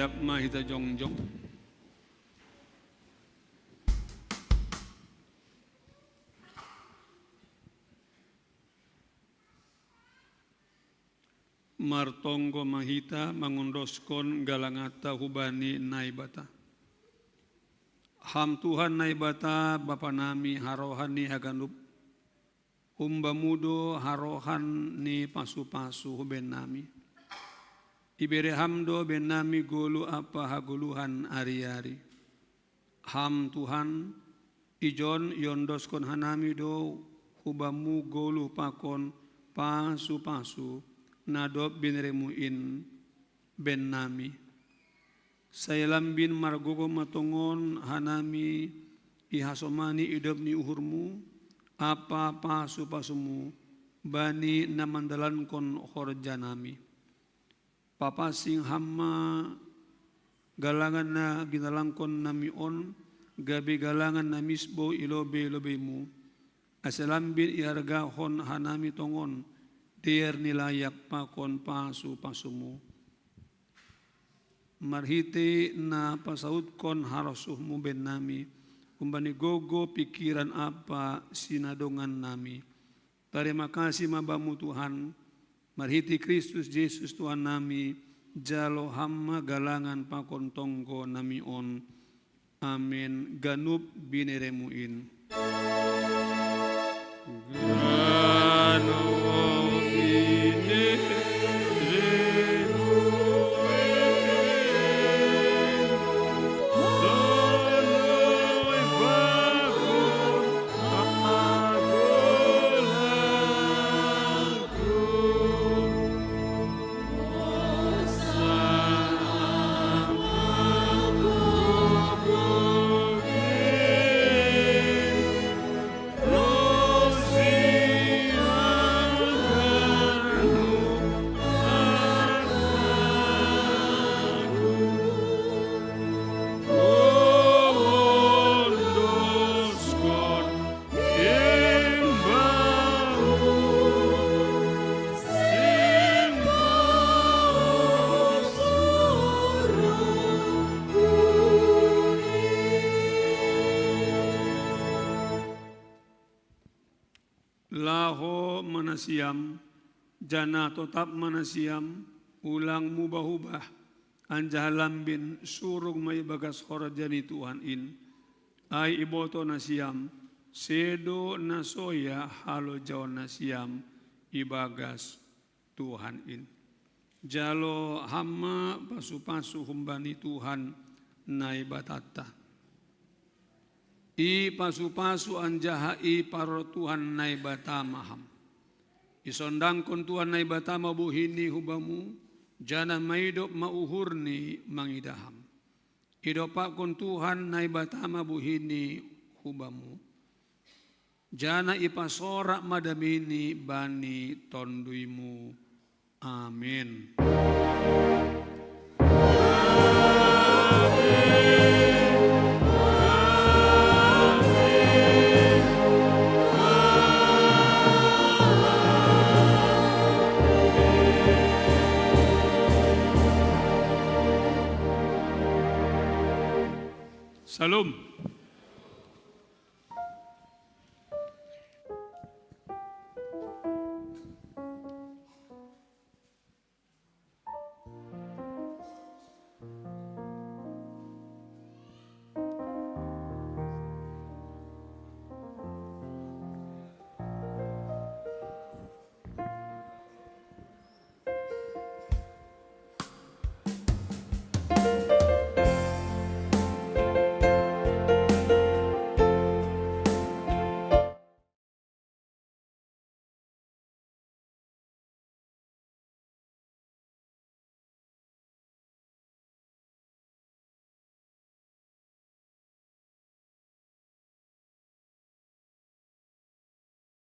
Mahita jongjong. Martonggo mahita mangondoskon galangata hubani Naibata. Ham Tuhan Naibata Bapanami harohan ni haganup, humbamu do harohan ni pasu-pasu hubennami. Ibere ham do bennami golu ampa hagoluhan ari-ari. Ham Tuhan, ijon iondoskon hanami do hubamu golu pakon pasu-pasu na dob bineremu in bennami. Sai lambin margogo matongon hanami ihasomani idop ni uhurmu ampa pasu-pasumu bani na mandalankon horjanami. Papansing ham ma galangan na ginalangkon nami on, gabe galangan na misbou i lobei-lobeimu, ase lambin iargahon hanami tongon dear ni layak pakon pasu-pasumu. Marhitei na pasautkon harosuhmu bennami, humbani gogo pikiran ampa sinadongan nami. Tarima kasih ma Bamu Tuhan, marhitei Kristus Jesus Tuhan nami, jalo ham ma galangan pakon tonggo nami on. Amen. Ganup bineremu in. Laho ma nasiam, janah totap ma nasiam, ulang mubah-ubah, anjaha lambin surung ma ibagas horja ni Tuhan in, ai iboto nasiam, sedo na soya halojaon nasiam ibagas Tuhan in. Jalo ham ma pasu-pasu humbani Tuhan Naibatanta. Ipasu-pasu anjaha iparorot Tuhan Naibata ma ham. Isondangkon Tuhan Naibata ma buhini hubamu, janah maidop ma uhurni mangidah ham. Idompakkon Tuhan Naibata ma buhini hubamu, janah ipasorak ma damini bani tonduymu. Amin. Salom.